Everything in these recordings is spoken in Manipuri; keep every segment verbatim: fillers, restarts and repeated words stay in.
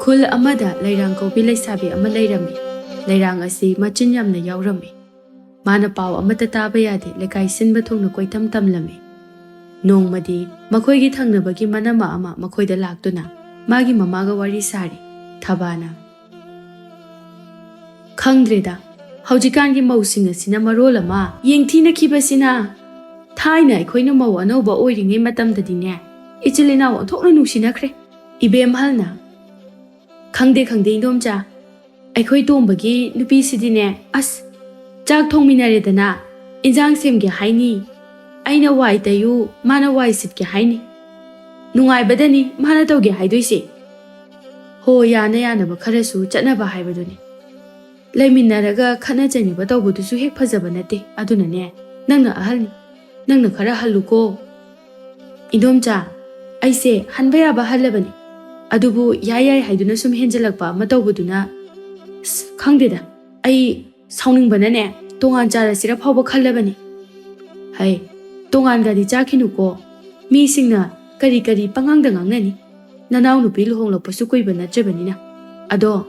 ꯈꯨꯜ ꯑꯃꯗ ꯂꯩꯔꯥꯡ ꯀꯧꯕꯤ ꯂꯩꯁꯥꯕꯤ ꯑꯃ ꯂꯩꯔꯝꯃꯤ꯫ ꯂꯩꯔꯥꯡ ꯑꯁꯤ ꯃꯆꯤꯟ ꯌꯥꯝꯅ ꯌꯥꯎꯔꯝꯃꯤ꯫ ꯃꯥꯅ ꯄꯥꯎ ꯑꯃꯠꯇ ꯇꯥꯕ ꯌꯥꯗꯦ, ꯂꯩꯀꯥꯏ ꯁꯤꯟꯕ ꯊꯨꯡꯅ ꯀꯣꯏꯇꯝ ꯇꯝꯂꯝꯃꯤ꯫ ꯅꯣꯡꯃꯗꯤ ꯃꯈꯣꯏꯒꯤ ꯊꯪꯅꯕꯒꯤ ꯃꯅꯝꯃ ꯑꯃ ꯃꯈꯣꯏꯗ ꯂꯥꯛꯇꯨꯅ ꯃꯥꯒꯤ ꯃꯃꯥꯒ ꯋꯥꯔꯤ ꯁꯥꯔꯤ꯫ ꯊꯕꯥꯅ, "ꯈꯪꯗ꯭ꯔꯦꯗ, ꯍꯧꯖꯤꯛꯀꯥꯟꯒꯤ ꯃꯧꯁꯤꯡ ꯑꯁꯤꯅ ꯃꯔꯣꯜ ꯑꯃ ꯌꯦꯡꯊꯤꯅꯈꯤꯕꯁꯤꯅ꯫ ꯊꯥꯏꯅ ꯑꯩꯈꯣꯏꯅ ꯃꯧ ꯑꯅꯧꯕ ꯑꯣꯏꯔꯤꯉꯩ ꯃꯇꯝꯗꯗꯤꯅꯦ, ꯏꯆꯤꯜ ꯏꯅꯥꯎ ꯑꯣꯟꯊꯣꯛꯅ ꯅꯨꯡꯁꯤꯅꯈ꯭ꯔꯦ꯫ ꯏꯕꯦꯝꯍꯜꯅ, ꯈꯪꯗꯦ, ꯈꯪꯗꯦ, ꯏꯟꯗꯣꯝꯆꯥ, ꯑꯩꯈꯣꯏ ꯇꯣꯝꯕꯒꯤ ꯅꯨꯄꯤꯁꯤꯗꯤꯅꯦ, ꯑꯁ, ꯆꯥꯛ ꯊꯣꯡꯃꯤꯟꯅꯔꯦꯗꯅ, ꯏꯟꯖꯥꯡ ꯁꯦꯝꯒꯦ ꯍꯥꯏꯅꯤ, ꯑꯩꯅ ꯋꯥꯏ ꯇꯩꯌꯨ, ꯃꯥꯅ ꯋꯥꯏ ꯁꯤꯠꯀꯦ ꯍꯥꯏꯅꯤ꯫ ꯅꯨꯡꯉꯥꯏꯕꯗꯅꯤ ꯃꯥꯅ ꯇꯧꯒꯦ ꯍꯥꯏꯗꯣꯏꯁꯦ꯫ ꯍꯣ, ꯌꯥꯅ ꯌꯥꯅꯕ ꯈꯔꯁꯨ ꯆꯠꯅꯕ ꯍꯥꯏꯕꯗꯨꯅꯤ꯫ ꯂꯩꯃꯤꯟꯅꯔꯒ ꯈꯠꯅ ꯆꯩꯅꯕ ꯇꯧꯕꯗꯨꯁꯨ ꯍꯦꯛ ꯐꯖꯕ ꯅꯠꯇꯦ꯫ ꯑꯗꯨꯅꯅꯦ, ꯅꯪꯅ ꯑꯍꯜꯅꯤ, ꯅꯪꯅ ꯈꯔ ꯍꯜꯂꯨꯀꯣ꯫ ꯏꯟꯗꯣꯝꯆꯥ, ꯑꯩꯁꯦ ꯍꯟꯕ ꯌꯥꯕ ꯍꯜꯂꯕꯅꯤ, ꯑꯗꯨꯕꯨ ꯌꯥꯏ ꯌꯥꯏ ꯍꯥꯏꯗꯨꯅ ꯁꯨꯝ ꯍꯦꯟꯖꯜꯂꯛꯄ ꯑꯃ ꯇꯧꯕꯗꯨꯅ, ꯑꯁ, ꯈꯪꯗꯦꯗ, ꯑꯩ ꯁꯥꯎꯅꯤꯡꯕꯅꯅꯦ ꯇꯣꯉꯥꯟ ꯆꯥꯔꯁꯤꯔ ꯐꯥꯎꯕ ꯈꯜꯂꯕꯅꯤ꯫ ꯍꯩ, ꯇꯣꯉꯥꯟꯒꯗꯤ ꯆꯥꯈꯤꯅꯨꯀꯣ꯫ ꯃꯤꯁꯤꯡꯅ ꯀꯔꯤ ꯀꯔꯤ ꯄꯉꯥꯡꯗ ꯉꯥꯡꯅꯅꯤ꯫ ꯅꯅꯥꯎꯅꯨꯄꯤ ꯂꯨꯍꯣꯡꯂꯛꯄꯁꯨ ꯀꯨꯏꯕ ꯅꯠꯇ꯭ꯔꯕꯅꯤꯅ꯫ ꯑꯗꯣ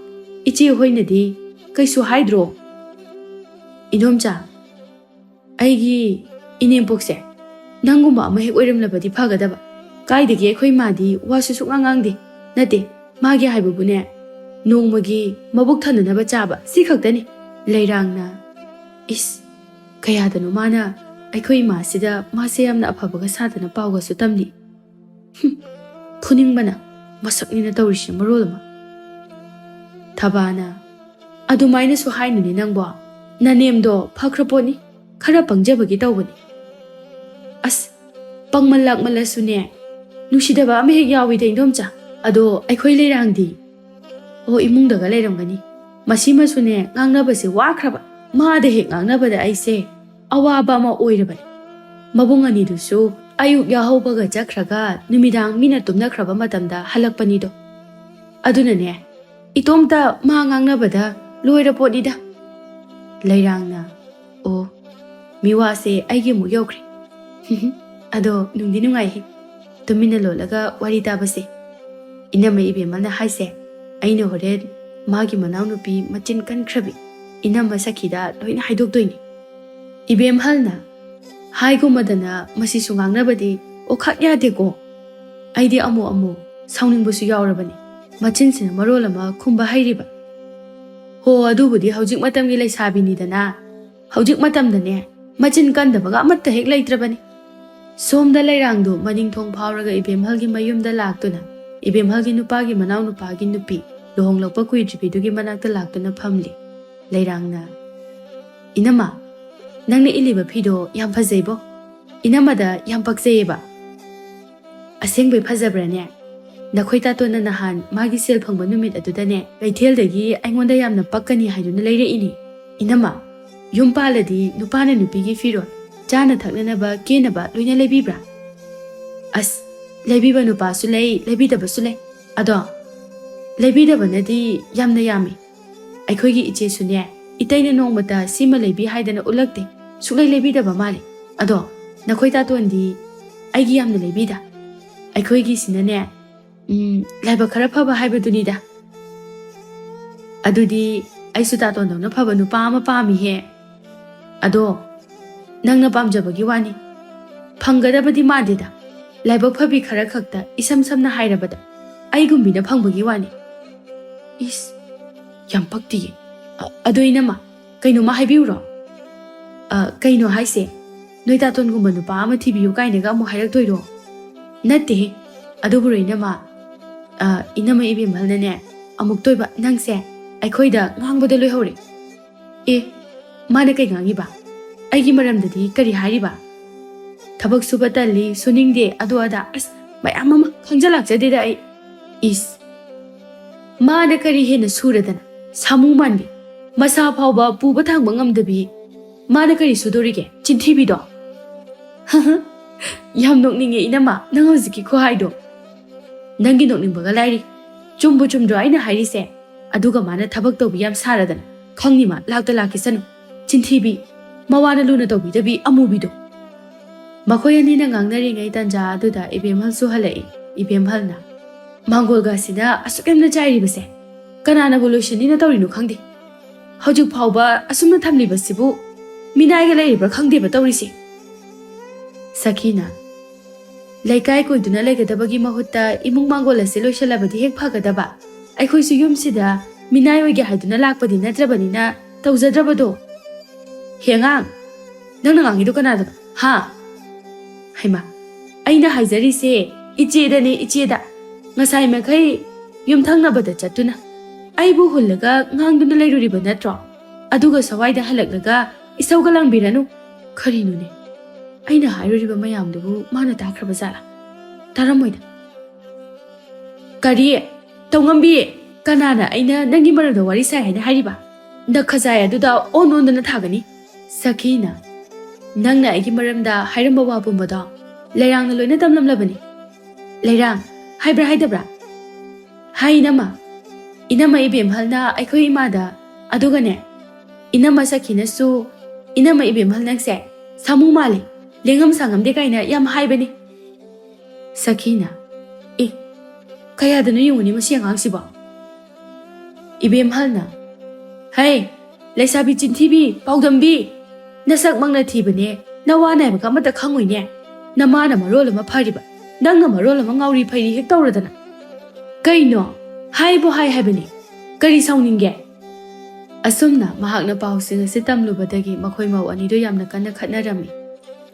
ꯏꯆꯦ ꯍꯣꯏꯅꯗꯤ ꯀꯩꯁꯨ ꯍꯥꯏꯗ꯭ꯔꯣ?" "ꯏꯟꯗꯣꯝꯆꯥ, ꯑꯩꯒꯤ ꯏꯅꯦꯝꯄꯣꯛꯁꯦ ꯅꯪꯒꯨꯝꯕ ꯑꯃ ꯍꯦꯛ ꯑꯣꯏꯔꯝꯂꯕꯗꯤ ꯐꯒꯗꯕ꯫ ꯀꯥꯏꯗꯒꯤ ꯑꯩꯈꯣꯏ ꯃꯥꯗꯤ ꯋꯥꯁꯨ ꯁꯨꯛꯉꯥꯡ ꯉꯥꯡꯗꯦ꯫ ꯅꯠꯇꯦ, ꯃꯥꯒꯤ ꯍꯥꯏꯕꯕꯨꯅꯦ, ꯅꯣꯡꯃꯒꯤ ꯃꯕꯨꯛ ꯊꯟꯅꯅꯕ ꯆꯥꯕ, ꯁꯤ ꯈꯛꯇꯅꯤ꯫" ꯂꯩꯔꯥꯡꯅ, "ꯏꯁ, ꯀꯌꯥꯗꯅꯣ ꯃꯥꯅ ꯑꯩꯈꯣꯏ ꯏꯃꯥꯁꯤꯗ ꯃꯥꯁꯦ ꯌꯥꯝꯅ ꯑꯐꯕꯒ ꯁꯥꯗꯅ ꯄꯥꯎꯒꯁꯨ ꯇꯝꯂꯤ꯫ ꯍꯨꯝ, ꯐꯨꯅꯤꯡꯕꯅ ꯃꯁꯛꯅꯤꯅ ꯇꯧꯔꯤꯁꯤ ꯃꯔꯣꯜ ꯑꯃ꯫" ꯊꯕꯥꯅ, "ꯑꯗꯨꯃꯥꯏꯅꯁꯨ ꯍꯥꯏꯅꯨꯅꯦ ꯅꯪꯕꯣ, ꯅꯅꯦꯝꯗꯣ ꯐꯈ꯭ꯔ ꯄꯣꯠꯅꯤ, ꯈꯔ ꯄꯪꯖꯕꯒꯤ ꯇꯧꯕꯅꯤ꯫" "ꯑꯁ, ꯄꯪꯃꯜ ꯂꯥꯛꯃꯜꯂꯁꯨꯅꯦ, ꯅꯨꯡꯁꯤꯗꯕ ꯑꯃ ꯍꯦꯛ ꯌꯥꯎꯏꯗ, ꯏꯟꯗꯣꯝꯆꯥ꯫ ꯑꯗꯣ ꯑꯩꯈꯣꯏ ꯂꯩꯔꯥꯡꯗꯤ?" "ꯑꯣ, ꯏꯃꯨꯡꯗꯒ ꯂꯩꯔꯝꯒꯅꯤ꯫ ꯃꯁꯤꯃꯁꯨꯅꯦ, ꯉꯥꯡꯅꯕꯁꯦ ꯋꯥꯈ꯭ꯔꯕ꯫ ꯃꯥꯗ ꯍꯦꯛ ꯉꯥꯡꯅꯕꯗ ꯑꯩꯁꯦ ꯑꯋꯥꯕ ꯑꯃ ꯑꯣꯏꯔꯕꯅꯤ꯫ ꯃꯕꯨꯡ ꯑꯅꯤꯗꯨꯁꯨ ꯑꯌꯨꯛ ꯌꯥꯍꯧꯕꯒ ꯆꯠꯈ꯭ꯔꯒ ꯅꯨꯃꯤꯗꯥꯡ ꯃꯤꯅ ꯇꯨꯝꯅꯈ꯭ꯔꯕ ꯃꯇꯝꯗ ꯍꯜꯂꯛꯄꯅꯤꯗꯣ꯫ ꯑꯗꯨꯅꯅꯦ, ꯏꯇꯣꯝꯇ ꯃꯥ ꯉꯥꯡꯅꯕꯗ ꯂꯣꯏꯔ ꯄꯣꯠꯅꯤꯗ꯫" ꯂꯩꯔꯥꯡꯅ, "ꯑꯣ, ꯃꯤꯋꯥꯁꯦ ꯑꯩꯒꯤ ꯑꯃꯨꯛ ꯌꯧꯈ꯭ꯔꯦ꯫ ꯑꯗꯣ ꯅꯨꯡꯗꯤ ꯅꯨꯡꯉꯥꯏꯍꯦ, ꯇꯨꯃꯤꯟꯅ ꯂꯣꯜꯂꯒ ꯋꯥꯔꯤ ꯇꯥꯕꯁꯦ꯫ ꯏꯅꯝꯃ ꯏꯕꯦꯝꯃꯅ ꯍꯥꯏꯁꯦ, ꯑꯩꯅ ꯍꯣꯔꯦꯟ ꯃꯥꯒꯤ ꯃꯅꯥꯎꯅꯨꯄꯤ ꯃꯆꯤꯟ ꯀꯟꯈ꯭ꯔꯕꯤ ꯏꯅꯝꯃ ꯁꯈꯤꯗ ꯂꯣꯏꯅ ꯍꯥꯏꯗꯣꯛꯇꯣꯏꯅꯤ꯫ ꯏꯕꯦꯝꯍꯜꯅ ꯍꯥꯏꯒꯨꯝꯃꯗꯅ ꯃꯁꯤꯁꯨ ꯉꯥꯡꯅꯕꯗꯤ ꯑꯣꯈꯥꯛ ꯌꯥꯗꯦꯀꯣ꯫ ꯑꯩꯗꯤ ꯑꯃꯨꯛ ꯑꯃꯨꯛ ꯁꯥꯎꯅꯤꯡꯕꯁꯨ ꯌꯥꯎꯔꯕꯅꯤ, ꯃꯆꯤꯟꯁꯤꯅ ꯃꯔꯣꯜ ꯑꯃ ꯈꯨꯝꯕ ꯍꯩꯔꯤꯕ꯫ ꯍꯣ, ꯑꯗꯨꯕꯨꯗꯤ ꯍꯧꯖꯤꯛ ꯃꯇꯝꯒꯤ ꯂꯩꯁꯥꯕꯤꯅꯤꯗꯅ, ꯍꯧꯖꯤꯛ ꯃꯇꯝꯗꯅꯦ ꯃꯆꯤꯟ ꯀꯟꯗꯕꯒ ꯑꯃꯠꯇ ꯍꯦꯛ ꯂꯩꯇ꯭ꯔꯕꯅꯤ꯫ ꯁꯣꯝꯗ ꯂꯩꯔꯥꯡꯗꯨ ꯃꯅꯤꯡ ꯊꯣꯡ ꯐꯥꯎꯔꯒ ꯏꯕꯦꯝꯍꯜꯒꯤ ꯃꯌꯨꯝꯗ ꯂꯥꯛꯇꯨꯅ ꯏꯕꯦꯝꯍꯜꯒꯤ ꯅꯨꯄꯥꯒꯤ ꯃꯅꯥꯎ ꯅꯨꯄꯥꯒꯤ ꯅꯨꯄꯤ ꯂꯨꯍꯣꯡꯂꯛꯄ ꯀꯨꯏꯗ꯭ꯔꯤꯕꯤꯗꯨꯒꯤ ꯃꯅꯥꯛꯇ ꯂꯥꯛꯇꯨꯅ ꯐꯝꯂꯤ꯫ ꯂꯩꯔꯥꯡꯅ, "ꯏꯅꯝꯃ, ꯅꯪꯅ ꯏꯜꯂꯤꯕ ꯐꯤꯗꯣ ꯌꯥꯝ ꯐꯖꯩꯕꯣ꯫ ꯏꯅꯝꯃꯗ ꯌꯥꯝ ꯄꯛꯆꯩꯌꯦꯕ꯫" "ꯑꯁꯦꯡꯕꯩ ꯐꯖꯕ꯭ꯔꯥꯅꯦ? ꯅꯈꯣꯏ ꯇꯥꯇꯣꯟꯅ ꯅꯍꯥꯟ ꯃꯥꯒꯤ ꯁꯦꯜ ꯐꯪꯕ ꯅꯨꯃꯤꯠ ꯑꯗꯨꯗꯅꯦ ꯀꯩꯊꯦꯜꯗꯒꯤ ꯑꯩꯉꯣꯟꯗ ꯌꯥꯝꯅ ꯄꯛꯀꯅꯤ ꯍꯥꯏꯗꯨꯅ ꯂꯩꯔꯛꯏꯅꯤ꯫ ꯏꯅꯝꯃ, ꯌꯨꯝ ꯄꯥꯜꯂꯗꯤ ꯅꯨꯄꯥꯅ ꯅꯨꯄꯤꯒꯤ ꯐꯤꯔꯣꯜ, ꯆꯥꯅ ꯊꯛꯅꯅꯕ, ꯀꯦꯅꯕ ꯂꯣꯏꯅ ꯂꯩꯕꯤꯕ꯭ꯔꯥ?" "ꯑꯁ, ꯂꯩꯕꯤꯕ ꯅꯨꯄꯥꯁꯨ ꯂꯩ, ꯂꯩꯕꯤꯗꯕꯁꯨ ꯂꯩ꯫ ꯑꯗꯣ ꯂꯩꯕꯤꯗꯕꯅꯗꯤ ꯌꯥꯝꯅ ꯌꯥꯝꯃꯤ꯫ ꯑꯩꯈꯣꯏꯒꯤ ꯏꯆꯦꯁꯨꯅꯦ, ꯏꯇꯩꯅ ꯅꯣꯡꯃꯇ ꯁꯤꯃ ꯂꯩꯕꯤ ꯍꯥꯏꯗꯅ ꯎꯠꯂꯛꯇꯦ꯫ ꯁꯨꯡꯂꯩ ꯂꯩꯕꯤꯗꯕ ꯃꯥꯜꯂꯦ꯫ ꯑꯗꯣ ꯅꯈꯣꯏ ꯇꯥꯇꯣꯟꯗꯤ ꯑꯩꯒꯤ ꯌꯥꯝꯅ ꯂꯩꯕꯤꯗ꯫ ꯑꯩꯈꯣꯏꯒꯤꯁꯤꯅꯅꯦ, ꯎꯝ, ꯂꯥꯏꯕꯛ ꯈꯔ ꯐꯕ ꯍꯥꯏꯕꯗꯨꯅꯤꯗ꯫" "ꯑꯗꯨꯗꯤ ꯑꯩꯁꯨ ꯇꯥꯇꯣꯟꯗꯧꯅ ꯐꯕ ꯅꯨꯄꯥ ꯑꯃ ꯄꯥꯝꯃꯤꯍꯦ꯫ ꯑꯗꯣ ꯅꯪꯅ ꯄꯥꯝꯖꯕꯒꯤ ꯋꯥꯅꯤ꯫ ꯐꯪꯒꯗꯕꯗꯤ ꯃꯥꯟꯗꯦꯗ꯫ ꯂꯥꯏꯕꯛ ꯐꯕꯤ ꯈꯔ ꯈꯛꯇ, ꯏꯁꯝ ꯁꯝꯅ ꯍꯥꯏꯔꯕꯗ ꯑꯩꯒꯨꯝꯕꯤꯅ ꯐꯪꯕꯒꯤ ꯋꯥꯅꯤ꯫" "ꯏꯁ, ꯌꯥꯝ ꯄꯛꯇꯤꯌꯦ꯫ ꯑ-, ꯑꯗꯣ ꯏꯅꯝꯃ, ꯀꯩꯅꯣꯝꯃ ꯍꯥꯏꯕꯤꯌꯨꯔꯣ?" "ꯑ, ꯀꯩꯅꯣ ꯍꯥꯏꯁꯦ? ꯅꯣꯏ ꯇꯥꯇꯣꯟꯒꯨꯝꯕ ꯅꯨꯄꯥ ꯑꯃ ꯊꯤꯕꯤꯌꯨ ꯀꯥꯏꯅꯒ ꯑꯃꯨꯛ ꯍꯥꯏꯔꯛꯇꯣꯏꯔꯣ?" "ꯅꯠꯇꯦꯍꯦ꯫ ꯑꯗꯨꯕꯨꯔꯣ ꯏꯅꯝꯃ, ꯑ, ꯏꯅꯝꯃ ꯏꯕꯦꯝꯍꯜꯅꯅꯦ, ꯑꯃꯨꯛꯇꯣꯏꯕ ꯅꯪꯁꯦ ꯑꯩꯈꯣꯏꯗ ꯉꯥꯡꯕꯗ ꯂꯣꯏꯍꯧꯔꯦ꯫" "ꯑꯦ, ꯃꯥꯅ ꯀꯩ ꯉꯥꯡꯉꯤꯕ? ꯑꯩꯒꯤ ꯃꯔꯝꯗꯗꯤ ꯀꯔꯤ ꯍꯥꯏꯔꯤꯕ? ꯊꯕꯛ ꯁꯨꯕ ꯇꯜꯂꯤ, ꯁꯨꯅꯤꯡꯗꯦ, ꯑꯗꯨ ꯑꯗꯥ, ꯑꯁ, ꯃꯌꯥꯝ ꯑꯃ ꯈꯪꯖ ꯂꯥꯛꯆꯗꯦꯗ ꯑꯩ꯫" "ꯏꯁ, ꯃꯥꯅ ꯀꯔꯤ ꯍꯦꯟꯅ ꯁꯨꯔꯗꯅ? ꯁꯥꯃꯨ ꯃꯥꯟꯕꯤ, ꯃꯁꯥ ꯐꯥꯎꯕ ꯄꯨꯕ ꯊꯥꯡꯕ ꯉꯝꯗꯕꯤ, ꯃꯥꯅ ꯀꯔꯤ ꯁꯨꯗꯣꯔꯤꯒꯦ? ꯆꯤꯟꯊꯤꯕꯤꯗꯣ!" "ꯌꯥꯝ ꯅꯣꯛꯅꯤꯡꯉꯦ ꯏꯅꯝꯃ, ꯅꯪ ꯍꯧꯖꯤꯛꯀꯤ ꯈꯨꯍꯥꯏꯗꯣ꯫ ꯅꯪꯒꯤ ꯅꯣꯛꯅꯤꯡꯕꯒ ꯂꯥꯏꯔꯤ꯫ ꯆꯨꯝꯕꯨ ꯆꯨꯝꯗ꯭ꯔꯣ ꯑꯩꯅ ꯍꯥꯏꯔꯤꯁꯦ? ꯑꯗꯨꯒ ꯃꯥꯅ ꯊꯕꯛ ꯇꯧꯕꯤ ꯌꯥꯝ ꯁꯥꯔꯗꯅ꯫ ꯈꯪꯅꯤ ꯃꯥ, ꯂꯥꯛꯇ ꯂꯥꯛꯈꯤꯁꯅꯨ꯫ ꯆꯤꯟꯊꯤꯕꯤ, ꯃꯋꯥꯅ ꯂꯨꯅ ꯇꯧꯕꯤꯗꯕꯤ ꯑꯃꯨꯕꯤꯗꯣ꯫" ꯃꯈꯣꯏ ꯑꯅꯤꯅ ꯉꯥꯡꯅꯔꯤꯉꯩ ꯇꯟꯖꯥ ꯑꯗꯨꯗ ꯏꯕꯦꯝꯍꯜꯁꯨ ꯍꯜꯂꯛꯏ꯫ ꯏꯕꯦꯝꯍꯜꯅ, "ꯃꯥꯡꯒꯣꯜꯒꯥꯁꯤꯅ ꯑꯁꯨꯛ ꯌꯥꯝꯅ ꯆꯥꯏꯔꯤꯕꯁꯦ ꯀꯅꯥꯅꯕꯨ ꯂꯣꯏꯁꯤꯟꯅꯤꯅ ꯇꯧꯔꯤꯅꯣ ꯈꯪꯗꯦ꯫ ꯍꯧꯖꯤꯛ ꯐꯥꯎꯕ ꯑꯁꯨꯝꯅ ꯊꯝꯂꯤꯕꯁꯤꯕꯨ ꯃꯤꯅꯥꯏꯒ ꯂꯩꯔꯤꯕ꯭ꯔꯥ ꯈꯪꯗꯦꯕ ꯇꯧꯔꯤꯁꯦ꯫ ꯁꯈꯤꯅ, ꯂꯩꯀꯥꯏ ꯀꯣꯏꯗꯨꯅ ꯂꯩꯒꯗꯕꯒꯤ ꯃꯍꯨꯠꯇ ꯏꯃꯨꯡ ꯃꯥꯡꯒꯣꯜ ꯑꯁꯤ ꯂꯣꯏꯁꯤꯜꯂꯕꯗꯤ ꯍꯦꯛ ꯐꯒꯗꯕ꯫ ꯑꯩꯈꯣꯏꯁꯨ ꯌꯨꯝꯁꯤꯗ ꯃꯤꯅꯥꯏ ꯑꯣꯏꯒꯦ ꯍꯥꯏꯗꯨꯅ ꯂꯥꯛꯄꯗꯤ ꯅꯠꯇ꯭ꯔꯕꯅꯤꯅ ꯇꯧꯖꯗ꯭ꯔꯕꯗꯣ꯫ ꯍꯦ ꯑꯉꯥꯡ, ꯅꯪꯅ ꯉꯥꯡꯉꯤꯗꯣ ꯀꯅꯥꯗꯅꯣ? ꯍꯥ? ꯍꯩꯃꯥ, ꯑꯩꯅ ꯍꯥꯏꯖꯔꯤꯁꯦ ꯏꯆꯦꯗꯅꯦ, ꯏꯆꯦꯗ꯫ ꯉꯁꯥꯏ ꯃꯈꯩ ꯌꯨꯝꯊꯪꯅꯕꯗ ꯆꯠꯇꯨꯅ ꯑꯩꯕꯨ ꯍꯨꯜꯂꯒ ꯉꯥꯡꯗꯨꯅ ꯂꯩꯔꯨꯔꯤꯕ ꯅꯠꯇ꯭ꯔꯣ? ꯑꯗꯨꯒ ꯁꯋꯥꯏꯗ ꯍꯜꯂꯛꯂꯒ ꯏꯁꯧꯒ ꯂꯥꯡꯕꯤꯔꯅꯨ꯫ ꯀꯔꯤꯅꯣꯅꯦ? ꯑꯩꯅ ꯍꯥꯏꯔꯨꯔꯤꯕ ꯃꯌꯥꯝꯗꯨꯕꯨ ꯃꯥꯅ ꯇꯥꯈ꯭ꯔꯕ ꯖꯥꯠꯂꯥ? ꯇꯥꯔꯝꯃꯣꯏꯗ꯫ ꯀꯔꯤ? ꯇꯧꯉꯝꯕꯤ, ꯀꯅꯥꯅ ꯑꯩꯅ ꯅꯪꯒꯤ ꯃꯔꯝꯗ ꯋꯥꯔꯤ ꯁꯥꯏ ꯍꯥꯏꯅ ꯍꯥꯏꯔꯤꯕ? ꯅꯈꯖꯥꯏ ꯑꯗꯨꯗ ꯑꯣꯟ ꯑꯣꯟꯗꯨꯅ ꯊꯥꯒꯅꯤ꯫ ꯁꯈꯤꯅ, ꯅꯪꯅ ꯑꯩꯒꯤ ꯃꯔꯝꯗ ꯍꯥꯏꯔꯝꯕ ꯋꯥ ꯄꯨꯝꯕꯗꯣ ꯂꯩꯔꯥꯡꯅ ꯂꯣꯏꯅ ꯇꯝꯂꯝꯂꯕꯅꯤ꯫ ꯂꯩꯔꯥꯡ, ꯍꯥꯏꯕ꯭ꯔꯥ ꯍꯥꯏꯗꯕ꯭ꯔꯥ? ꯍꯥꯏ ꯏꯅꯝꯃ꯫ ꯏꯅꯝꯃ ꯏꯕꯦꯝꯍꯜꯅ ꯑꯩꯈꯣꯏ ꯏꯃꯥꯗ, ꯑꯗꯨꯒꯅꯦ, ꯏꯅꯝꯃ ꯁꯈꯤꯅꯁꯨ ꯏꯅꯝꯃ ꯏꯕꯦꯝꯍꯜ ꯅꯪꯁꯦ ꯁꯥꯃꯨ ꯃꯥꯜꯂꯤ, ꯂꯦꯡꯉꯝ ꯁꯥꯉꯝꯗꯦ ꯀꯥꯏꯅ ꯌꯥꯝ ꯍꯥꯏꯕꯅꯤ꯫ ꯁꯈꯤꯅ, ꯑꯦ, ꯀꯌꯥꯗꯅꯣ ꯌꯦꯡꯉꯨꯅꯦ ꯃꯁꯤ ꯑꯉꯥꯡꯁꯤꯕꯣ꯫ ꯏꯕꯦꯝꯍꯜꯅ, ꯍꯩ, ꯂꯩꯁꯥꯕꯤ ꯆꯤꯟꯊꯤꯕꯤ, ꯄꯥꯎꯗꯝꯕꯤ, ꯅꯁꯛꯃꯛꯅ ꯊꯤꯕꯅꯦ, ꯅꯋꯥ ꯅꯥꯏꯕꯒ ꯑꯃꯠꯇ ꯈꯪꯉꯣꯏꯅꯦ꯫ ꯅꯃꯥꯅ ꯃꯔꯣꯜ ꯑꯃ ꯐꯔꯤꯕ, ꯅꯪꯅ ꯃꯔꯣꯜ ꯑꯃ ꯉꯥꯎꯔꯤ ꯐꯩꯔꯤ ꯍꯦꯛ ꯇꯧꯔꯗꯅ꯫ ꯀꯩꯅꯣ? ꯍꯥꯏꯕꯨ ꯍꯥꯏ ꯍꯥꯏꯕꯅꯤ꯫ ꯀꯔꯤ ꯁꯥꯎꯅꯤꯡꯒꯦ? ꯑꯁꯨꯝꯅ ꯃꯍꯥꯛꯅ ꯄꯥꯎꯁꯤꯡ ꯑꯁꯤ ꯇꯝꯂꯨꯕꯗꯒꯤ ꯃꯈꯣꯏ ꯃꯧ ꯑꯅꯤꯗꯨ ꯌꯥꯝꯅ ꯀꯟꯅ ꯈꯠꯅꯔꯝꯃꯤ꯫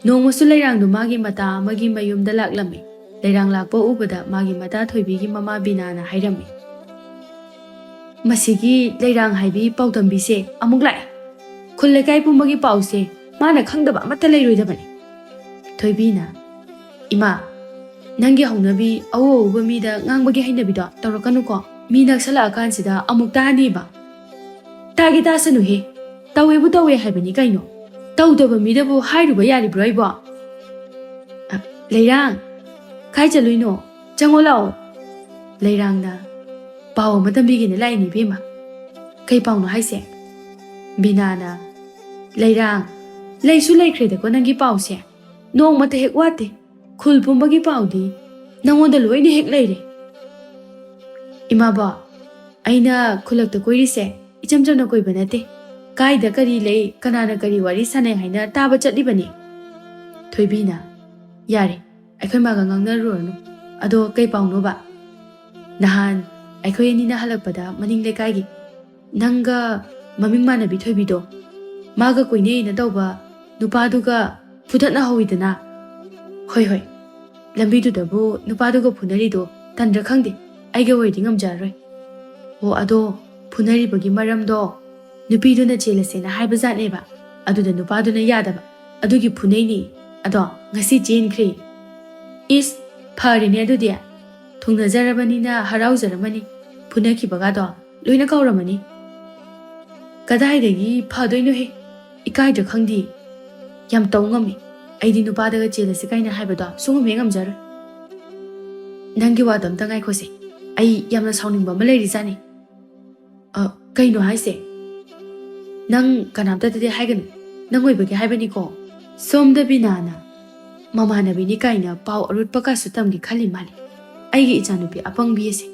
ꯅꯣꯡꯃꯁꯨ ꯂꯩꯔꯥꯡꯗꯨ ꯃꯥꯒꯤ ꯃꯇꯥ ꯑꯃꯒꯤ ꯃꯌꯨꯝꯗ ꯂꯥꯛꯂꯝꯃꯤ꯫ ꯂꯩꯔꯥꯡ ꯂꯥꯛꯄ ꯎꯕꯗ ꯃꯥꯒꯤ ꯃꯇꯥ ꯊꯣꯏꯕꯤꯒꯤ ꯃꯃꯥ ꯕꯤꯅꯥꯅ ꯍꯥꯏꯔꯝꯃꯤ, "ꯃꯁꯤꯒꯤ ꯂꯩꯔꯥꯡ ꯍꯥꯏꯕꯤ ꯄꯥꯎꯗꯝꯕꯤꯁꯦ ꯑꯃꯨꯛ ꯂꯥꯛꯑꯦ꯫ ꯈꯨꯜ ꯂꯩꯀꯥꯏ ꯄꯨꯝꯕꯒꯤ ꯄꯥꯎꯁꯦ ꯃꯥꯅ ꯈꯪꯗꯕ ꯑꯃꯠꯇ ꯂꯩꯔꯣꯏꯗꯕꯅꯤ꯫" ꯊꯣꯏꯕꯤꯅ, "ꯏꯃꯥ, ꯅꯪꯒꯤ ꯍꯧꯅꯕꯤ ꯑꯎ ꯑꯎꯕ ꯃꯤꯗ ꯉꯥꯡꯕꯒꯤ ꯍꯩꯅꯕꯤꯗꯣ ꯇꯧꯔꯛꯀꯅꯨꯀꯣ꯫ ꯃꯤ ꯅꯛꯁꯜꯂꯛꯑꯀꯥꯟꯁꯤꯗ ꯑꯃꯨꯛ ꯇꯥꯅꯤꯕ꯫" "ꯇꯥꯒꯦ ꯇꯥꯁꯅꯨꯍꯦ꯫ ꯇꯧꯋꯦꯕꯨ ꯇꯧꯋꯦ ꯍꯥꯏꯕꯅꯤ ꯀꯩꯅꯣ꯫ ꯇꯧꯗꯕ ꯃꯤꯗꯕꯨ ꯍꯥꯏꯔꯨꯕ ꯌꯥꯔꯤꯕ꯭ꯔꯣ ꯑꯩꯕꯣ?" ꯑ, ꯂꯩꯔꯥꯡ, ꯀꯥꯏ ꯆꯠꯂꯨꯏꯅꯣ? ꯆꯪꯉꯣ ꯂꯥꯛꯑꯣ꯫ ꯂꯩꯔꯥꯡꯅ, "ꯄꯥꯎ ꯑꯃ ꯇꯝꯕꯤꯒꯦꯅ ꯂꯥꯛꯏꯅꯦ ꯏꯕꯦꯝꯃ꯫" "ꯀꯩ ꯄꯥꯎꯅꯣ ꯍꯥꯏꯁꯦ?" ꯕꯤꯅꯥꯅ, "ꯂꯩꯔꯥꯡ, ꯂꯩꯁꯨ ꯂꯩꯈ꯭ꯔꯦꯗꯀꯣ ꯅꯪꯒꯤ ꯄꯥꯎꯁꯦ꯫ ꯅꯣꯡꯃꯇ ꯍꯦꯛ ꯋꯥꯠꯇꯦ꯫ ꯈꯨꯜ ꯄꯨꯝꯕꯒꯤ ꯄꯥꯎꯗꯤ ꯅꯪꯉꯣꯟꯗ ꯂꯣꯏꯅ ꯍꯦꯛ ꯂꯩꯔꯦ꯫" "ꯏꯃꯥꯕꯣ, ꯑꯩꯅ ꯈꯨꯜꯂꯛꯇ ꯀꯣꯏꯔꯤꯁꯦ ꯏꯆꯝ ꯆꯝꯅ ꯀꯣꯏꯕ ꯅꯠꯇꯦ꯫ ꯀꯥꯏꯗ ꯀꯔꯤ ꯂꯩ, ꯀꯅꯥꯅ ꯀꯔꯤ ꯋꯥꯔꯤ ꯁꯥꯟꯅꯩ ꯍꯥꯏꯅ ꯇꯥꯕ ꯆꯠꯂꯤꯕꯅꯤ꯫ ꯊꯣꯏꯕꯤꯅ, "ꯌꯥꯔꯦ, ꯑꯩꯈꯣꯏ ꯃꯥꯒ ꯉꯥꯡꯅꯔꯨꯔꯅꯨ꯫ ꯑꯗꯣ ꯀꯩ ꯄꯥꯎꯅꯣꯕ?" "ꯅꯍꯥꯟ ꯑꯩꯈꯣꯏ ꯑꯅꯤꯅ ꯍꯜꯂꯛꯄꯗ ꯃꯅꯤꯡ ꯂꯩꯀꯥꯏꯒꯤ ꯅꯪꯒ ꯃꯃꯤꯡ ꯃꯥꯟꯅꯕꯤ ꯊꯣꯏꯕꯤꯗꯣ, ꯃꯥꯒ ꯀꯣꯏꯅꯩꯅ ꯇꯧꯕ ꯅꯨꯄꯥꯗꯨꯒ ꯐꯨꯗꯠꯅ ꯍꯧꯋꯤꯗꯅ?" "ꯍꯣꯏ, ꯍꯣꯏ, ꯂꯝꯕꯤꯗꯨꯗꯕꯨ ꯅꯨꯄꯥꯗꯨꯒ ꯐꯨꯅꯔꯤꯗꯣ ꯇꯟꯗ꯭ꯔꯥ ꯈꯪꯗꯦ, ꯑꯩꯒ ꯑꯣꯏꯔꯗꯤ ꯉꯝꯖꯔꯔꯣꯏ꯫ ꯑꯣ, ꯑꯗꯣ ꯐꯨꯅꯔꯤꯕꯒꯤ ꯃꯔꯝꯗꯣ ꯅꯨꯄꯤꯗꯨꯅ ꯆꯦꯜꯂꯁꯦꯅ ꯍꯥꯏꯕꯖꯥꯠꯅꯦꯕ, ꯑꯗꯨꯗ ꯅꯨꯄꯥꯗꯨꯅ ꯌꯥꯗꯕ, ꯑꯗꯨꯒꯤ ꯐꯨꯅꯩꯅꯦ꯫ ꯑꯗꯣ ꯉꯁꯤ ꯆꯦꯟꯈ꯭ꯔꯦ꯫" "ꯏꯁ, ꯐꯔꯦꯅꯦ ꯑꯗꯨꯗꯤ, ꯊꯨꯡꯅꯖꯔꯕꯅꯤꯅ ꯍꯔꯥꯎꯖꯔꯝꯃꯅꯤ, ꯐꯨꯅꯈꯤꯕꯒꯗꯣ ꯂꯣꯏꯅ ꯀꯥꯎꯔꯝꯃꯅꯤ꯫" "ꯀꯗꯥꯏꯗꯒꯤ ꯐꯗꯣꯏꯅꯣꯍꯦ, ꯏꯀꯥꯏꯗ꯭ꯔꯥ ꯈꯪꯗꯦ꯫ ꯌꯥꯝ ꯇꯧ ꯉꯝꯃꯤ꯫ ꯑꯩꯗꯤ ꯅꯨꯄꯥꯗꯒ ꯆꯦꯜꯂꯁꯤ ꯀꯥꯏꯅ ꯍꯥꯏꯕꯗꯣ ꯁꯨꯡꯉꯝ ꯍꯦꯛ ꯉꯝꯖꯔꯣꯏ꯫" "ꯅꯪꯒꯤ ꯋꯥꯗꯣ ꯑꯝꯇ ꯉꯥꯏꯈꯣꯁꯦ, ꯑꯩ ꯌꯥꯝꯅ ꯁꯥꯎꯅꯤꯡꯕ ꯑꯃ ꯂꯩꯔꯤꯖꯥꯠꯅꯤ꯫" "ꯑ, ꯀꯩꯅꯣ ꯍꯥꯏꯁꯦ? ꯅꯪ ꯀꯅꯥꯝꯇꯗꯗꯤ ꯍꯥꯏꯒꯅꯨ, ꯅꯪ ꯑꯣꯏꯕꯒꯤ ꯍꯥꯏꯕꯅꯤꯀꯣ꯫" ꯁꯣꯝꯗ ꯕꯤꯅꯥꯅ ꯃꯃꯥꯟꯅꯕꯤꯅꯤ ꯀꯥꯏꯅ ꯄꯥꯎ ꯑꯔꯨꯠꯄ ꯀꯥꯁꯨ ꯇꯝꯒꯦ ꯈꯜꯂꯤ ꯃꯥꯜꯂꯤ꯫ ꯑꯩꯒꯤ ꯏꯆꯥꯅꯨꯄꯤ ꯑꯄꯪꯕꯤ ꯑꯁꯦ,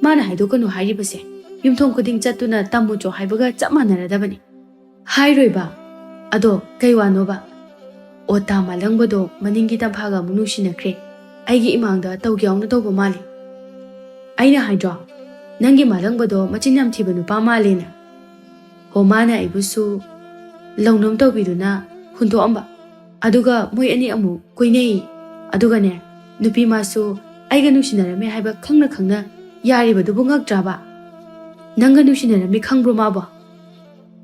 ꯃꯥꯅ ꯍꯥꯏꯗꯣꯛꯀꯅꯨ ꯍꯥꯏꯔꯤꯕꯁꯦ ꯌꯨꯝꯊꯣꯡ ꯈꯨꯗꯤꯡ ꯆꯠꯇꯨꯅ ꯇꯝꯃꯨꯆꯣ ꯍꯥꯏꯕꯒ ꯆꯞ ꯃꯥꯟꯅꯔꯗꯕꯅꯤ꯫ "ꯍꯥꯏꯔꯣꯏꯕ꯫ ꯑꯗꯣ ꯀꯩ ꯋꯥꯅꯣꯕ?" "ꯑꯣ, ꯇꯥ ꯃꯥꯂꯪꯕꯗꯣ ꯃꯅꯤꯡꯒꯤ ꯇꯝꯐꯥꯒ ꯑꯃꯨꯛ ꯅꯨꯡꯁꯤꯅꯈ꯭ꯔꯦ꯫ ꯑꯩꯒꯤ ꯏꯃꯥꯡꯗ ꯇꯧꯒꯦ ꯌꯥꯎꯅ ꯇꯧꯕ ꯃꯥꯜꯂꯤ꯫ ꯑꯩꯅ ꯍꯥꯏꯗ꯭ꯔꯣ, ꯅꯪꯒꯤ ꯃꯥꯂꯪꯕꯗꯣ ꯃꯆꯤꯟ ꯌꯥꯝ ꯊꯤꯕ ꯅꯨꯄꯥ ꯃꯥꯜꯂꯦꯅ? ꯍꯣ, ꯃꯥꯅ ꯑꯩꯕꯨꯁꯨ ꯂꯧꯅꯝ ꯇꯧꯕꯤꯗꯨꯅ ꯍꯨꯟꯗꯣꯛꯑꯝꯕ꯫ ꯑꯗꯨꯒ ꯃꯣꯏ ꯑꯅꯤ ꯑꯃꯨꯛ ꯀꯣꯏꯅꯩ꯫ ꯑꯗꯨꯒꯅꯦ, ꯅꯨꯄꯤ ꯃꯥꯁꯨ ꯑꯩꯒ ꯅꯨꯡꯁꯤꯅꯔꯝꯃꯦ ꯍꯥꯏꯕ ꯈꯪꯅ ꯈꯪꯅ ꯌꯥꯔꯤꯕꯗꯨꯕꯨ ꯉꯛꯇ꯭ꯔꯥꯕ? ꯅꯪꯒ ꯅꯨꯡꯁꯤꯅꯔꯝꯃꯤ ꯈꯪꯕ꯭ꯔꯣ ꯃꯥꯕꯣ?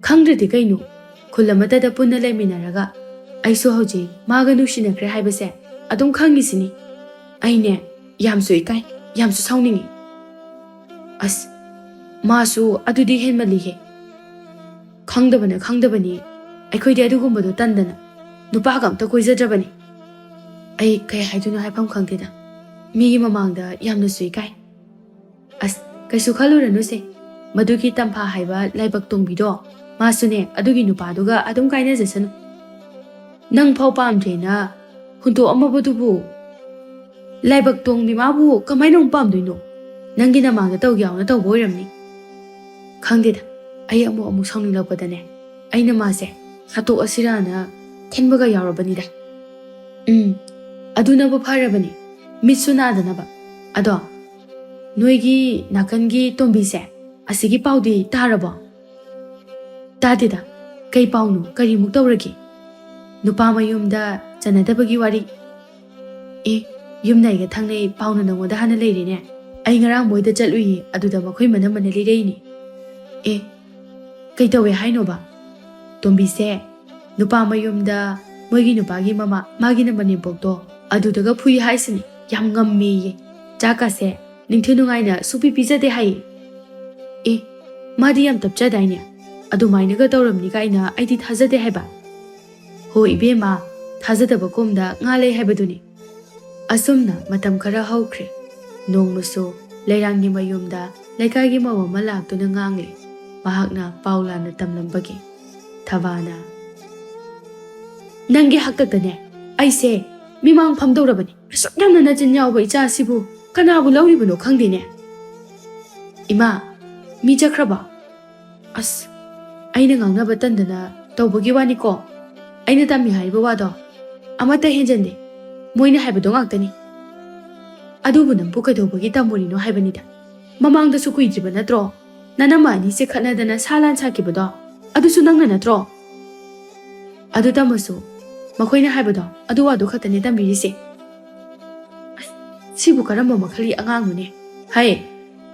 ꯈꯪꯗ꯭ꯔꯗꯤ ꯀꯩꯅꯣ? ꯈꯨꯜ ꯑꯃꯠꯇꯗ ꯄꯨꯟꯅ ꯂꯩꯃꯤꯟꯅꯔꯒ ꯑꯩꯁꯨ ꯍꯧꯖꯤꯛ ꯃꯥꯒ ꯅꯨꯡꯁꯤꯅꯈ꯭ꯔꯦ ꯍꯥꯏꯕꯁꯦ ꯑꯗꯨꯝ ꯈꯪꯉꯤꯁꯤꯅꯤ꯫ ꯑꯩꯅꯦ, ꯌꯥꯝꯁꯨ ꯏꯀꯥꯏ, ꯌꯥꯝꯁꯨ ꯁꯥꯎꯅꯤꯡꯉꯤ꯫ ꯑꯁ, ꯃꯥꯁꯨ ꯑꯗꯨꯗꯤ ꯍꯦꯟꯃꯜꯂꯤꯍꯦ꯫ ꯈꯪꯗꯕꯅ ꯈꯪꯗꯕꯅꯤ꯫ ꯑꯩꯈꯣꯏꯗꯤ ꯑꯗꯨꯒꯨꯝꯕꯗꯣ ꯇꯟꯗꯅ ꯅꯨꯄꯥꯒ ꯑꯝꯇ ꯀꯣꯏꯖꯗ꯭ꯔꯕꯅꯤ꯫ ꯑꯩ ꯀꯩ ꯍꯥꯏꯗꯣꯏꯅꯣ ꯍꯥꯏꯐꯝ ꯈꯪꯗꯦꯗ꯫ ꯃꯤꯒꯤ ꯃꯃꯥꯡꯗ ꯌꯥꯝꯅꯁꯨ ꯏꯀꯥꯏ꯫ ꯑꯁ, ꯀꯩꯁꯨ ꯈꯜꯂꯨꯔꯅꯨꯁꯦ꯫ ꯃꯗꯨꯒꯤ ꯇꯝꯐꯥ ꯍꯥꯏꯕ ꯂꯥꯏꯕꯛ ꯇꯣꯡꯕꯤꯗꯣ, ꯃꯥꯁꯨꯅꯦ ꯑꯗꯨꯒꯤ ꯅꯨꯄꯥꯗꯨꯒ ꯑꯗꯨꯝ ꯀꯥꯏꯅꯖꯁꯅꯨ꯫ ꯅꯪ ꯐꯥꯎ ꯄꯥꯝꯗ꯭ꯔꯦꯅ ꯍꯨꯟꯗꯣꯛꯑꯝꯃꯕꯗꯨꯕꯨ, ꯂꯥꯏꯕꯛ ꯇꯣꯡꯕꯤ ꯃꯥꯕꯨ ꯀꯃꯥꯏꯅ ꯑꯃꯨꯛ ꯄꯥꯝꯗꯣꯏꯅꯣ? ꯅꯪꯒꯤ ꯅꯃꯥꯡꯗ ꯇꯧꯒꯦ ꯌꯥꯎꯅ ꯇꯧꯕ ꯑꯣꯏꯔꯝꯅꯤ꯫ ꯈꯪꯗꯦꯗ, ꯑꯩ ꯑꯃꯨꯛ ꯑꯃꯨꯛ ꯁꯥꯎꯅꯤꯡꯂꯛꯄꯗꯅꯦ, ꯑꯩꯅ ꯃꯥꯁꯦ ꯍꯥꯠꯇꯣꯛꯑꯁꯤꯔꯥꯅ ꯈꯟꯕꯒ ꯌꯥꯎꯔꯕꯅꯤꯗ꯫ ꯎꯝ, ꯑꯗꯨꯅꯕꯨ ꯐꯔꯕꯅꯤ, ꯃꯤꯠꯁꯨ ꯅꯥꯗꯅꯕ꯫ ꯑꯗꯣ, ꯅꯣꯏꯒꯤ ꯅꯥꯀꯟꯒꯤ ꯇꯣꯝꯕꯤꯁꯦ, ꯑꯁꯤꯒꯤ ꯄꯥꯎꯗꯤ ꯇꯥꯔꯕꯣ? ꯇꯥꯗꯦꯗ꯫ ꯀꯩ ꯄꯥꯎꯅꯣ? ꯀꯔꯤꯃꯨꯛ ꯇꯧꯔꯒꯦ? ꯅꯨꯄꯥ ꯃꯌꯨꯝꯗ ꯆꯟꯅꯗꯕꯒꯤ ꯋꯥꯔꯤ? ꯑꯦ, ꯌꯨꯝꯅꯩꯒ ꯊꯪꯅꯩ ꯄꯥꯎꯅ ꯅꯉꯣꯟꯗ ꯍꯥꯟꯅ ꯂꯩꯔꯦꯅꯦ꯫ ꯑꯩ ꯉꯔꯥꯡ ꯃꯣꯏꯗ ꯆꯠꯂꯨꯏꯌꯦ, ꯑꯗꯨꯗ ꯃꯈꯣꯏ ꯃꯅꯝꯃꯅ ꯂꯤꯔꯛꯏꯅꯦ꯫ ꯑꯦ, ꯀꯩ ꯇꯧꯋꯦ ꯍꯥꯏꯅꯣꯕ? ꯇꯣꯝꯕꯤꯁꯦ ꯅꯨꯄꯥ ꯃꯌꯨꯝꯗ, ꯃꯣꯏꯒꯤ ꯅꯨꯄꯥꯒꯤ ꯃꯃꯥ, ꯃꯥꯒꯤꯅ ꯃꯅꯦꯝꯄꯣꯛꯇꯣ, ꯑꯗꯨꯗꯒ ꯐꯨꯏ ꯍꯥꯏꯁꯤꯅꯤ꯫ ꯌꯥꯝ ꯉꯝꯃꯦꯌꯦ꯫ ꯆꯥꯛꯀꯁꯦ ꯅꯤꯡꯊꯤ ꯅꯨꯡꯉꯥꯏꯅ ꯁꯨꯛꯄꯤ ꯄꯤꯖꯗꯦ ꯍꯥꯏꯌꯦ꯫ ꯑꯦ, ꯃꯥꯗꯤ ꯌꯥꯝ ꯇꯞꯆꯗꯥꯏꯅꯦ? ꯑꯗꯨꯃꯥꯏꯅꯒ ꯇꯧꯔꯝꯅꯤ ꯀꯥꯏꯅ ꯑꯩꯗꯤ ꯊꯥꯖꯗꯦ ꯍꯥꯏꯕ꯫ ꯍꯣ ꯏꯕꯦꯝꯃ, ꯊꯥꯖꯗꯕ ꯀꯣꯝꯗ ꯉꯥ ꯂꯩ ꯍꯥꯏꯕꯗꯨꯅꯤ꯫ ꯑꯁꯨꯝꯅ ꯃꯇꯝ ꯈꯔ ꯍꯧꯈ꯭ꯔꯦ꯫ ꯅꯣꯡꯃꯁꯨ ꯂꯩꯔꯥꯡꯒꯤ ꯃꯌꯨꯝꯗ ꯂꯩꯀꯥꯏꯒꯤ ꯃꯧ ꯑꯃ ꯂꯥꯛꯇꯨꯅ ꯉꯥꯡꯂꯦ꯫ ꯃꯍꯥꯛꯅ ꯄꯥꯎ ꯂꯥꯟꯅ ꯇꯝꯂꯝꯕꯒꯤ꯫ ꯊꯕꯥꯅ, "ꯅꯪꯒꯤ ꯍꯥꯛꯇꯛꯇꯅꯦ ꯑꯩꯁꯦ ꯃꯤꯃꯥꯡ ꯐꯝꯗꯧꯔꯕꯅꯤ꯫ ꯑꯁꯨꯛ ꯌꯥꯝꯅ ꯅꯆꯤꯟ ꯌꯥꯎꯕ ꯏꯆꯥꯁꯤꯕꯨ ꯀꯅꯥꯕꯨ ꯂꯧꯔꯤꯕꯅꯣ ꯈꯪꯗꯦꯅꯦ꯫ ꯏꯃꯥ, ꯃꯤ ꯆꯠꯈ꯭ꯔꯕꯣ?" "ꯑꯁ, ꯑꯩꯅ ꯉꯥꯡꯅꯕ ꯇꯟꯗꯅ ꯇꯧꯕꯒꯤ ꯋꯥꯅꯤꯀꯣ꯫ ꯑꯩꯅ ꯇꯝꯃꯤ ꯍꯥꯏꯔꯤꯕ ꯋꯥꯗꯣ ꯑꯃꯠꯇ ꯍꯦꯟꯖꯟꯗꯦ꯫ ꯃꯣꯏꯅ ꯍꯥꯏꯕꯗꯣ ꯉꯥꯛꯇꯅꯤ꯫ ꯑꯗꯨꯕꯨ ꯅꯪꯕꯨ ꯀꯩꯗꯧꯕꯒꯤ ꯇꯝꯃꯨꯔꯤꯅꯣ ꯍꯥꯏꯕꯅꯤꯗ꯫ ꯃꯃꯥꯡꯗꯁꯨ ꯀꯨꯏꯗ꯭ꯔꯤꯕ ꯅꯠꯇ꯭ꯔꯣ ꯅꯅꯝꯃ ꯑꯅꯤꯁꯦ ꯈꯠꯅꯗꯅ ꯁꯥ ꯂꯥꯟ ꯁꯥꯈꯤꯕꯗꯣ? ꯑꯗꯨꯁꯨ ꯅꯪꯅ ꯅꯠꯇ꯭ꯔꯣ? ꯑꯗꯨ ꯇꯝꯃꯁꯨ ꯃꯈꯣꯏꯅ ꯍꯥꯏꯕꯗꯣ ꯑꯗꯨ ꯋꯥꯗꯨ ꯈꯛꯇꯅꯦ ꯇꯝꯕꯤꯔꯤꯁꯦ꯫ ꯑꯁ, ꯁꯤꯕꯨ ꯀꯔꯝꯕ ꯃꯈꯜꯒꯤ ꯑꯉꯥꯡꯅꯣꯅꯦ? ꯍꯩ,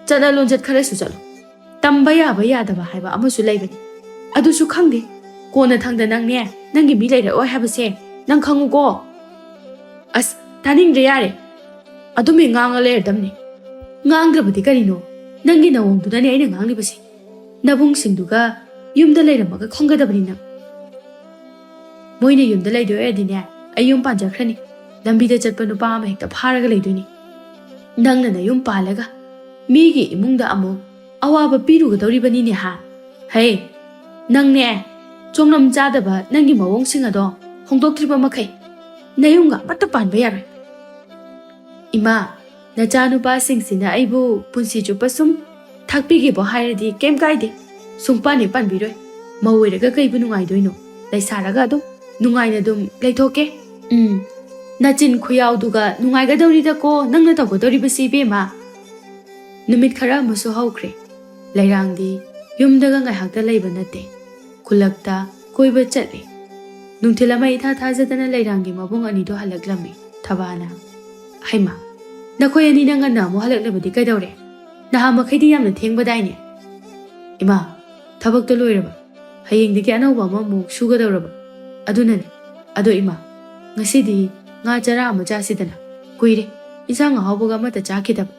ꯆꯠꯅ ꯂꯣꯟꯆꯠ ꯈꯔꯁꯨ ꯆꯠꯂꯣ꯫ ꯇꯝꯕ ꯌꯥꯕ ꯌꯥꯗꯕ ꯍꯥꯏꯕ ꯑꯃꯁꯨ ꯂꯩꯕꯅꯤ꯫ ꯑꯗꯨꯁꯨ ꯈꯪꯗꯦ꯫ ꯀꯣꯟꯅ ꯊꯪꯗ ꯅꯪꯅꯦ, ꯅꯪꯒꯤ ꯃꯤ ꯂꯩꯔꯛꯑꯣꯏ ꯍꯥꯏꯕꯁꯦ ꯅꯪ ꯈꯪꯉꯨꯀꯣ꯫" "ꯑꯁ, ꯇꯥꯅꯤꯡꯗ꯭ꯔꯦ, ꯌꯥꯔꯦ꯫ ꯑꯗꯨꯝ ꯍꯦꯛ ꯉꯥꯡꯉ ꯂꯩꯔꯗꯝꯅꯦ꯫ ꯉꯥꯡꯗ꯭ꯔꯕꯗꯤ ꯀꯔꯤꯅꯣ? ꯅꯪꯒꯤ ꯅꯋꯣꯡꯗꯨꯅꯅꯦ ꯑꯩꯅ ꯉꯥꯡꯂꯤꯕꯁꯦ꯫ ꯅꯕꯨꯡꯁꯤꯡꯗꯨꯒ ꯌꯨꯝꯗ ꯂꯩꯔꯝꯃꯒ ꯈꯪꯒꯗꯕꯅꯤ ꯅꯪ꯫ ꯃꯣꯏꯅ ꯌꯨꯝꯗ ꯂꯩꯗꯣꯏ ꯑꯣꯏꯔꯗꯤꯅꯦ, ꯑꯩ ꯌꯨꯝ ꯄꯥꯟꯖꯈ꯭ꯔꯅꯤ꯫ ꯂꯝꯕꯤꯗ ꯆꯠꯄ ꯅꯨꯄꯥ ꯑꯃ ꯍꯦꯛꯇ ꯐꯥꯔꯒ ꯂꯩꯗꯣꯏꯅꯤ꯫ ꯅꯪꯅ ꯅꯌꯨꯝ ꯄꯥꯜꯂꯒ ꯃꯤꯒꯤ ꯏꯃꯨꯡꯗ ꯑꯃꯨꯛ ꯑꯋꯥꯕ ꯄꯤꯔꯨꯒꯗꯧꯔꯤꯕꯅꯤꯅꯦ ꯍꯥ? ꯍꯩ, ꯅꯪꯅꯦ, ꯆꯣꯡꯂꯝ ꯆꯥꯗꯕ ꯅꯪꯒꯤ ꯃꯑꯣꯡꯁꯤꯡ ꯑꯗꯣ ꯍꯣꯡꯗꯣꯛꯇ꯭ꯔꯤꯕ ꯃꯈꯩ ꯅꯌꯨꯝꯒ ꯑꯃꯠꯇ ꯄꯥꯟꯕ ꯌꯥꯔꯣꯏ꯫" "ꯏꯃꯥ, ꯅꯆꯥꯅꯨꯄꯥꯁꯤꯡꯁꯤꯅ ꯑꯩꯕꯨ ꯄꯨꯟꯁꯤ ꯆꯨꯞꯄ ꯁꯨꯝ ꯊꯥꯛꯄꯤꯒꯦꯕꯨ ꯍꯥꯏꯔꯗꯤ ꯀꯩꯝ ꯀꯥꯏꯗꯦ꯫ ꯁꯨꯡꯄꯥꯟ ꯍꯦꯛ ꯄꯥꯟꯕꯤꯔꯣꯏ꯫ ꯃꯧ ꯑꯣꯏꯔꯒ ꯀꯩꯕꯨ ꯅꯨꯡꯉꯥꯏꯗꯣꯏꯅꯣ? ꯂꯩꯁꯥꯔꯒ ꯑꯗꯨꯝ ꯅꯨꯡꯉꯥꯏꯅ ꯑꯗꯨꯝ ꯂꯩꯊꯣꯛꯀꯦ꯫ ꯎꯝ, ꯅꯆꯤꯟ ꯈꯨꯌꯥꯎꯗꯨꯒ ꯅꯨꯡꯉꯥꯏꯒꯗꯧꯔꯤꯗꯀꯣ ꯅꯪꯅ ꯇꯧꯒꯗꯧꯔꯤꯕꯁꯤ, ꯏꯕꯦꯝꯃ꯫ ꯅꯨꯃꯤꯠ ꯈꯔ ꯑꯃꯁꯨ ꯍꯧꯈ꯭ꯔꯦ꯫ ꯂꯩꯔꯥꯡꯗꯤ ꯌꯨꯝꯗꯒ ꯉꯥꯏꯍꯥꯛꯇ ꯂꯩꯕ ꯅꯠꯇꯦ꯫ ꯈꯨꯜꯂꯛꯇ ꯀꯣꯏꯕ ꯆꯠꯂꯤ꯫ ꯅꯨꯡꯊꯤꯜ ꯑꯃ ꯏꯊꯥ ꯊꯥꯖꯗꯅ ꯂꯩꯔꯥꯡꯒꯤ ꯃꯕꯨꯡ ꯑꯅꯤꯗꯣ ꯍꯜꯂꯛꯂꯝꯃꯤ꯫ ꯊꯕꯥꯅ, "ꯍꯩꯃꯥ, ꯅꯈꯣꯏ ꯑꯅꯤꯅ ꯉꯟꯅ ꯑꯃꯨꯛ ꯍꯜꯂꯛꯂꯕꯗꯤ ꯀꯩꯗꯧꯔꯦ? ꯅꯍꯥꯟ ꯃꯈꯩꯗꯤ ꯌꯥꯝꯅ ꯊꯦꯡꯕꯗꯥꯏꯅꯦ?" "ꯏꯃꯥ, ꯊꯕꯛꯇꯣ ꯂꯣꯏꯔꯕ꯫ ꯍꯌꯦꯡꯗꯒꯤ ꯑꯅꯧꯕ ꯑꯃꯃꯨꯛ ꯁꯨꯒꯗꯧꯔꯕ꯫ ꯑꯗꯨꯅꯅꯦ꯫ ꯑꯗꯣ ꯏꯃꯥ, ꯉꯁꯤꯗꯤ ꯉꯥ ꯆꯔꯥ ꯑꯃ ꯆꯥꯁꯤꯗꯅ꯫ ꯀꯨꯏꯔꯦ ꯏꯟꯁꯥꯡ ꯑꯍꯥꯎꯕꯒ ꯑꯃꯠꯇ ꯆꯥꯈꯤꯗꯕ꯫"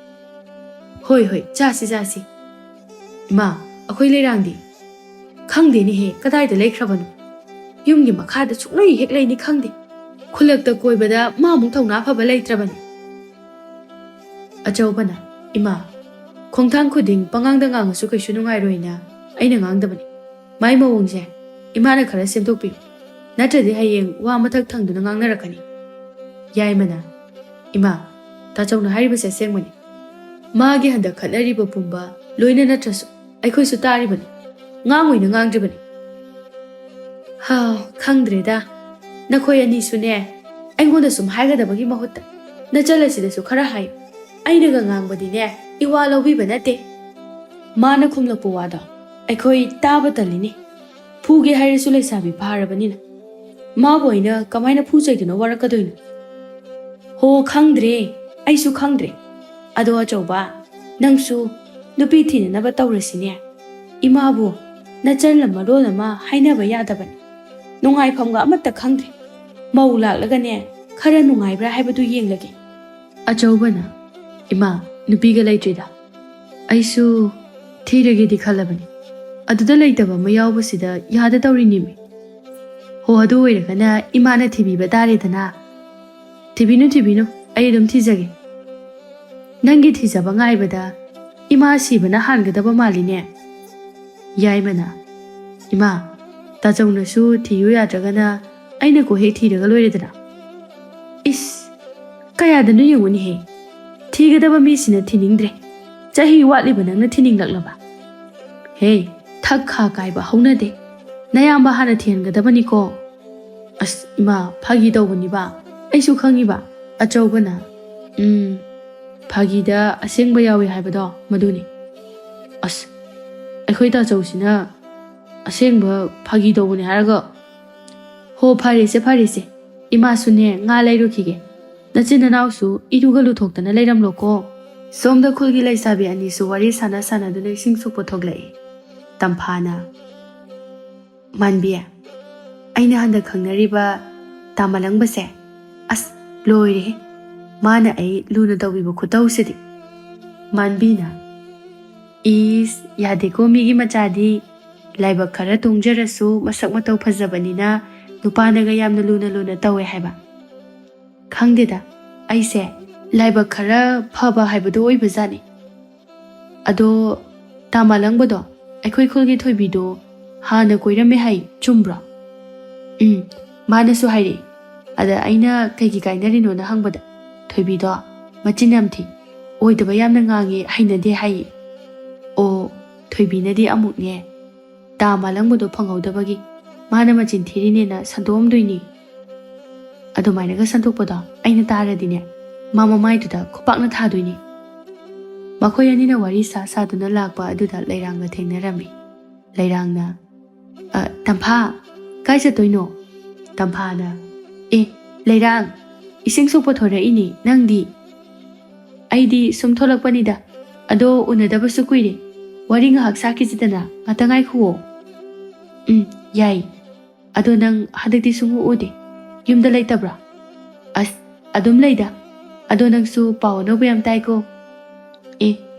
"ꯍꯣꯏ, ꯍꯣꯏ, ꯆꯥꯁꯤ, ꯆꯥꯁꯤ꯫ ꯏꯃꯥ, ꯑꯩꯈꯣꯏ ꯂꯩꯔꯥꯡꯗꯤ?" "ꯈꯪꯗꯦꯅꯦꯍꯦ, ꯀꯗꯥꯏꯗ ꯂꯩꯈ꯭ꯔꯕꯅꯣ? ꯌꯨꯝꯒꯤ ꯃꯈꯥꯗ ꯁꯨꯡꯂꯩ ꯍꯦꯛ ꯂꯩꯅꯤ ꯈꯪꯗꯦ꯫ ꯈꯨꯜꯂꯛꯇ ꯀꯣꯏꯕꯗ ꯃꯥꯃꯨꯛ ꯊꯧꯅꯥ ꯐꯕ ꯂꯩꯇ꯭ꯔꯕꯅꯤ꯫" ꯑꯆꯧꯕꯅ, "ꯏꯃꯥ, ꯈꯣꯡꯊꯥꯡ ꯈꯨꯗꯤꯡ ꯄꯉꯥꯡꯗ ꯉꯥꯡꯉꯁꯨ ꯀꯩꯁꯨ ꯅꯨꯡꯉꯥꯏꯔꯣꯏꯅ ꯑꯩꯅ ꯉꯥꯡꯗꯕꯅꯤ꯫ ꯃꯥꯏ ꯃꯑꯣꯡꯁꯦ ꯏꯃꯥꯅ ꯈꯔ ꯁꯦꯝꯗꯣꯛꯄꯤꯌꯨ꯫ ꯅꯠꯇ꯭ꯔꯗꯤ ꯍꯌꯦꯡ ꯋꯥ ꯃꯊꯛ ꯊꯪꯗꯨꯅ ꯉꯥꯡꯅꯔꯛꯀꯅꯤ꯫" ꯌꯥꯏꯃꯅ, "ꯏꯃꯥ, ꯇꯥꯆꯧꯅ ꯍꯥꯏꯔꯤꯕꯁꯦ ꯑꯁꯦꯡꯕꯅꯤ꯫ ꯃꯥꯒꯤ ꯍꯟꯗꯛ ꯈꯠꯅꯔꯤꯕ ꯄꯨꯝꯕ ꯂꯣꯏꯅ ꯅꯠꯇ꯭ꯔꯁꯨ ꯑꯩꯈꯣꯏꯁꯨ ꯇꯥꯔꯤꯕꯅꯤ꯫ ꯉꯥꯡꯉꯣꯏꯅ ꯉꯥꯡꯗ꯭ꯔꯤꯕꯅꯤ꯫" "ꯍꯥ, ꯈꯪꯗ꯭ꯔꯦꯗ꯫ ꯅꯈꯣꯏ ꯑꯅꯤꯁꯨꯅꯦ, ꯑꯩꯉꯣꯟꯗ ꯁꯨꯝ ꯍꯥꯏꯒꯗꯕꯒꯤ ꯃꯍꯨꯠꯇ ꯅꯆꯜ ꯑꯁꯤꯗꯁꯨ ꯈꯔ ꯍꯥꯏꯌꯨ꯫ ꯑꯩꯅꯒ ꯉꯥꯡꯕꯗꯤꯅꯦ, ꯏꯋꯥ ꯂꯧꯕꯤꯕ ꯅꯠꯇꯦ꯫ ꯃꯥꯅ ꯈꯨꯝꯂꯛꯄ ꯋꯥꯗꯣ ꯑꯩꯈꯣꯏ ꯇꯥꯕ ꯇꯜꯂꯤꯅꯦ꯫ ꯐꯨꯒꯦ ꯍꯥꯏꯔꯁꯨ ꯂꯩꯁꯥꯕꯤ ꯐꯥꯔꯕꯅꯤꯅ꯫ ꯃꯥꯕꯨ ꯑꯩꯅ ꯀꯃꯥꯏꯅ ꯐꯨ ꯆꯩꯗꯨꯅ ꯋꯥꯔꯛꯀꯗꯣꯏꯅꯣ?" "ꯍꯣ, ꯈꯪꯗ꯭ꯔꯦ꯫ ꯑꯩꯁꯨ ꯈꯪꯗ꯭ꯔꯦ꯫ ꯑꯗꯣ ꯑꯆꯧꯕ, ꯅꯪꯁꯨ ꯅꯨꯄꯤ ꯊꯤꯅꯅꯕ ꯇꯧꯔꯁꯤꯅꯦ꯫ ꯏꯃꯥꯕꯨ ꯅꯆꯜꯅ ꯃꯔꯣꯜ ꯑꯃ ꯍꯥꯏꯅꯕ ꯌꯥꯗꯕꯅꯤ꯫ ꯅꯨꯡꯉꯥꯏꯐꯝꯒ ꯑꯃꯠꯇ ꯈꯪꯗ꯭ꯔꯦ꯫ ꯃꯧ ꯂꯥꯛꯂꯒꯅꯦ, ꯈꯔ ꯅꯨꯡꯉꯥꯏꯕ꯭ꯔꯥ ꯍꯥꯏꯕꯗꯨ ꯌꯦꯡꯂꯒꯦ꯫" ꯑꯆꯧꯕꯅ, "ꯏꯃꯥ, ꯅꯨꯄꯤꯒ ꯂꯩꯇ꯭ꯔꯤꯗ꯫ ꯑꯩꯁꯨ ꯊꯤꯔꯒꯦꯗꯤ ꯈꯜꯂꯕꯅꯤ꯫ ꯑꯗꯨꯗ ꯂꯩꯇꯕ ꯑꯃ ꯌꯥꯎꯕꯁꯤꯗ ꯌꯥꯗ ꯇꯧꯔꯤꯅꯤꯃꯤ꯫ ꯍꯣ, ꯑꯗꯨ ꯑꯣꯏꯔꯒꯅ ꯏꯃꯥꯅ ꯊꯤꯕꯤꯕ ꯇꯥꯔꯦꯗꯅ꯫" "ꯊꯤꯕꯤꯅꯨ, ꯊꯤꯕꯤꯅꯨ, ꯑꯩ ꯑꯗꯨꯝ ꯊꯤꯖꯒꯦ꯫ ꯅꯪꯒꯤ ꯊꯤꯖꯕ ꯉꯥꯏꯕꯗ ꯏꯃꯥ ꯁꯤꯕꯅ ꯍꯥꯟꯒꯗꯕ ꯃꯥꯜꯂꯤꯅꯦ꯫" ꯌꯥꯏꯃꯅ, "ꯏꯃꯥ, ꯇꯥꯆꯧꯅꯁꯨ ꯊꯤꯌꯨ ꯌꯥꯗ꯭ꯔꯒꯅ ꯑꯩꯅ ꯀꯣꯛ ꯍꯦꯛ ꯊꯤꯔꯒ ꯂꯣꯏꯔꯦꯗꯅ꯫" "ꯏꯁ, ꯀꯌꯥꯗꯅꯣ ꯌꯦꯡꯉꯨꯅꯦꯍꯦ꯫ ꯊꯤꯒꯗꯕ ꯃꯤꯁꯤꯅ ꯊꯤꯅꯤꯡꯗ꯭ꯔꯦ꯫ ꯆꯍꯤ ꯋꯥꯠꯂꯤꯕ ꯅꯪꯅ ꯊꯤꯅꯤꯡꯂꯛꯂꯕ? ꯍꯦ, ꯊꯛ ꯈꯥ ꯀꯥꯏꯕ ꯍꯧꯅꯗꯦ꯫ ꯅꯌꯥꯝꯕ ꯍꯥꯟꯅ ꯊꯤꯍꯟꯒꯗꯕꯅꯤꯀꯣ꯫ ꯑꯁ ꯏꯃꯥ, ꯐꯥꯒꯤ ꯇꯧꯕꯅꯤꯕ꯫ ꯑꯩꯁꯨ ꯈꯪꯉꯤꯕ꯫ ꯑꯆꯧꯕꯅ, "ꯎꯝ, ꯐꯥꯒꯤꯗ ꯑꯁꯦꯡꯕ ꯌꯥꯎꯏ ꯍꯥꯏꯕꯗꯣ ꯃꯗꯨꯅꯤ꯫ ꯑꯁ, ꯑꯩꯈꯣꯏ ꯇꯥꯆꯧꯁꯤꯅ ꯑꯁꯦꯡꯕ ꯐꯥꯒꯤ ꯇꯧꯕꯅꯤ ꯍꯥꯏꯔꯒ꯫ ꯍꯣ, ꯐꯔꯦꯁꯦ, ꯐꯔꯦꯁꯦ꯫ ꯏꯃꯥꯁꯨꯅꯦ, ꯉꯥ ꯂꯩꯔꯨꯈꯤꯒꯦ꯫ ꯅꯆꯤꯟ ꯅꯅꯥꯎꯁꯨ ꯏꯔꯨꯒ ꯂꯨꯊꯣꯛꯇꯅ ꯂꯩꯔꯝꯂꯣꯀꯣ꯫" ꯁꯣꯝꯗ ꯈꯨꯜꯒꯤ ꯂꯩꯁꯥꯕꯤ ꯑꯅꯤꯁꯨ ꯋꯥꯔꯤ ꯁꯥꯟꯅ ꯁꯥꯟꯅꯗꯨꯅ ꯏꯁꯤꯡ ꯁꯣꯛꯄ ꯊꯣꯛꯂꯛꯏ꯫ ꯇꯝꯐꯥꯅ, "ꯃꯥꯟꯕꯤ, ꯑꯩꯅ ꯍꯟꯗꯛ ꯈꯪꯅꯔꯤꯕ ꯇꯥꯃꯂꯪꯕꯁꯦ, ꯑꯁ, ꯂꯣꯏꯔꯦꯍꯦ꯫ ꯃꯥꯅ ꯑꯩ ꯂꯨꯅ ꯇꯧꯕꯤꯕ ꯈꯨꯇꯧꯁꯤꯗꯤ꯫" ꯃꯥꯟꯕꯤꯅ, "ꯏꯁ, ꯌꯥꯗꯦꯀꯣ ꯃꯤꯒꯤ ꯃꯆꯥꯗꯤ꯫ ꯂꯥꯏꯕꯛ ꯈꯔ ꯇꯣꯡꯖꯔꯁꯨ ꯃꯁꯛ ꯃꯇꯧ ꯐꯖꯕꯅꯤꯅ ꯅꯨꯄꯥꯅꯒ ꯌꯥꯝꯅ ꯂꯨꯅ ꯂꯨꯅ ꯇꯧꯋꯦ ꯍꯥꯏꯕ꯫ ꯈꯪꯗꯦꯗ, ꯑꯩꯁꯦ ꯂꯥꯏꯕꯛ ꯈꯔ ꯐꯕ ꯍꯥꯏꯕꯗꯨ ꯑꯣꯏꯕꯖꯥꯠꯅꯤ꯫ ꯑꯗꯣ ꯇꯥꯃꯥꯂꯪꯕꯗꯣ, ꯑꯩꯈꯣꯏ ꯈꯨꯜꯒꯤ ꯊꯣꯏꯕꯤꯗꯣ ꯍꯥꯟꯅ ꯀꯣꯏꯔꯝꯃꯦ ꯍꯥꯏ, ꯆꯨꯝꯕ꯭ꯔꯣ?" "ꯎꯝ, ꯃꯥꯅꯁꯨ ꯍꯥꯏꯔꯛꯏ꯫ ꯑꯗ ꯑꯩꯅ ꯀꯩꯒꯤ ꯀꯥꯏꯅꯔꯤꯅꯣꯅ ꯍꯪꯕꯗ, ꯊꯣꯏꯕꯤꯗꯣ ꯃꯆꯤꯟ ꯌꯥꯝ ꯊꯤ, ꯑꯣꯏꯗꯕ ꯌꯥꯝꯅ ꯉꯥꯡꯉꯦ, ꯍꯩꯅꯗꯦ ꯍꯥꯏꯌꯦ꯫ ꯑꯣ, ꯊꯣꯏꯕꯤꯅꯗꯤ ꯑꯃꯨꯛꯅꯦ, ꯇꯥ ꯃꯥꯂꯪꯕꯗꯣ ꯐꯪꯍꯧꯗꯕꯒꯤ ꯃꯥꯅ ꯃꯆꯤꯟ ꯊꯤꯔꯤꯅꯦꯅ ꯁꯟꯗꯣꯛꯑꯝꯗꯣꯏꯅꯤ꯫ ꯑꯗꯨꯃꯥꯏꯅꯒ ꯁꯟꯗꯣꯛꯄꯗꯣ ꯑꯩꯅ ꯇꯥꯔꯗꯤꯅꯦ, ꯃꯥ ꯃꯃꯥꯏꯗꯨꯗ ꯈꯨꯄꯥꯛꯅ ꯊꯥꯗꯣꯏꯅꯤ꯫" ꯃꯈꯣꯏ ꯑꯅꯤꯅ ꯋꯥꯔꯤ ꯁꯥ ꯁꯥꯗꯨꯅ ꯂꯥꯛꯄ ꯑꯗꯨꯗ ꯂꯩꯔꯥꯡꯒ ꯊꯦꯡꯅꯔꯝꯃꯤ꯫ ꯂꯩꯔꯥꯡꯅ, "ꯑ, ꯇꯝꯐꯥ, ꯀꯥꯏ ꯆꯠꯇꯣꯏꯅꯣ?" ꯇꯝꯐꯥꯅ, "ꯑꯦ, ꯂꯩꯔꯥꯡ, ꯏꯁꯤꯡ ꯁꯣꯛꯄ ꯊꯣꯔꯛꯏꯅꯦ, ꯅꯪꯗꯤ?" "ꯑꯩꯗꯤ ꯁꯨꯝ ꯊꯣꯛꯂꯛꯄꯅꯤꯗ, ꯑꯗꯣ ꯎꯅꯗꯕꯁꯨ ꯀꯨꯏꯔꯦ, ꯋꯥꯔꯤ ꯉꯥꯏꯍꯥꯛ ꯁꯥꯈꯤꯁꯤꯗꯅ, ꯉꯥꯛꯇ ꯉꯥꯏꯈꯨꯑꯣ꯫" "ꯎꯝ, ꯌꯥꯏ꯫ ꯑꯗꯣ ꯅꯪ ꯍꯟꯗꯛꯇꯤ ꯁꯨꯡꯎ ꯎꯗꯦ, ꯌꯨꯝꯗ ꯂꯩꯇꯕ꯭ꯔꯣ?" "ꯑꯁ, ꯑꯗꯨꯝ ꯂꯩꯗ꯫ ꯑꯗꯣ ꯅꯪꯁꯨ ꯄꯥꯎ ꯑꯅꯧꯕ ꯌꯥꯝ ꯇꯥꯏꯀꯣ?" "ꯑꯦ,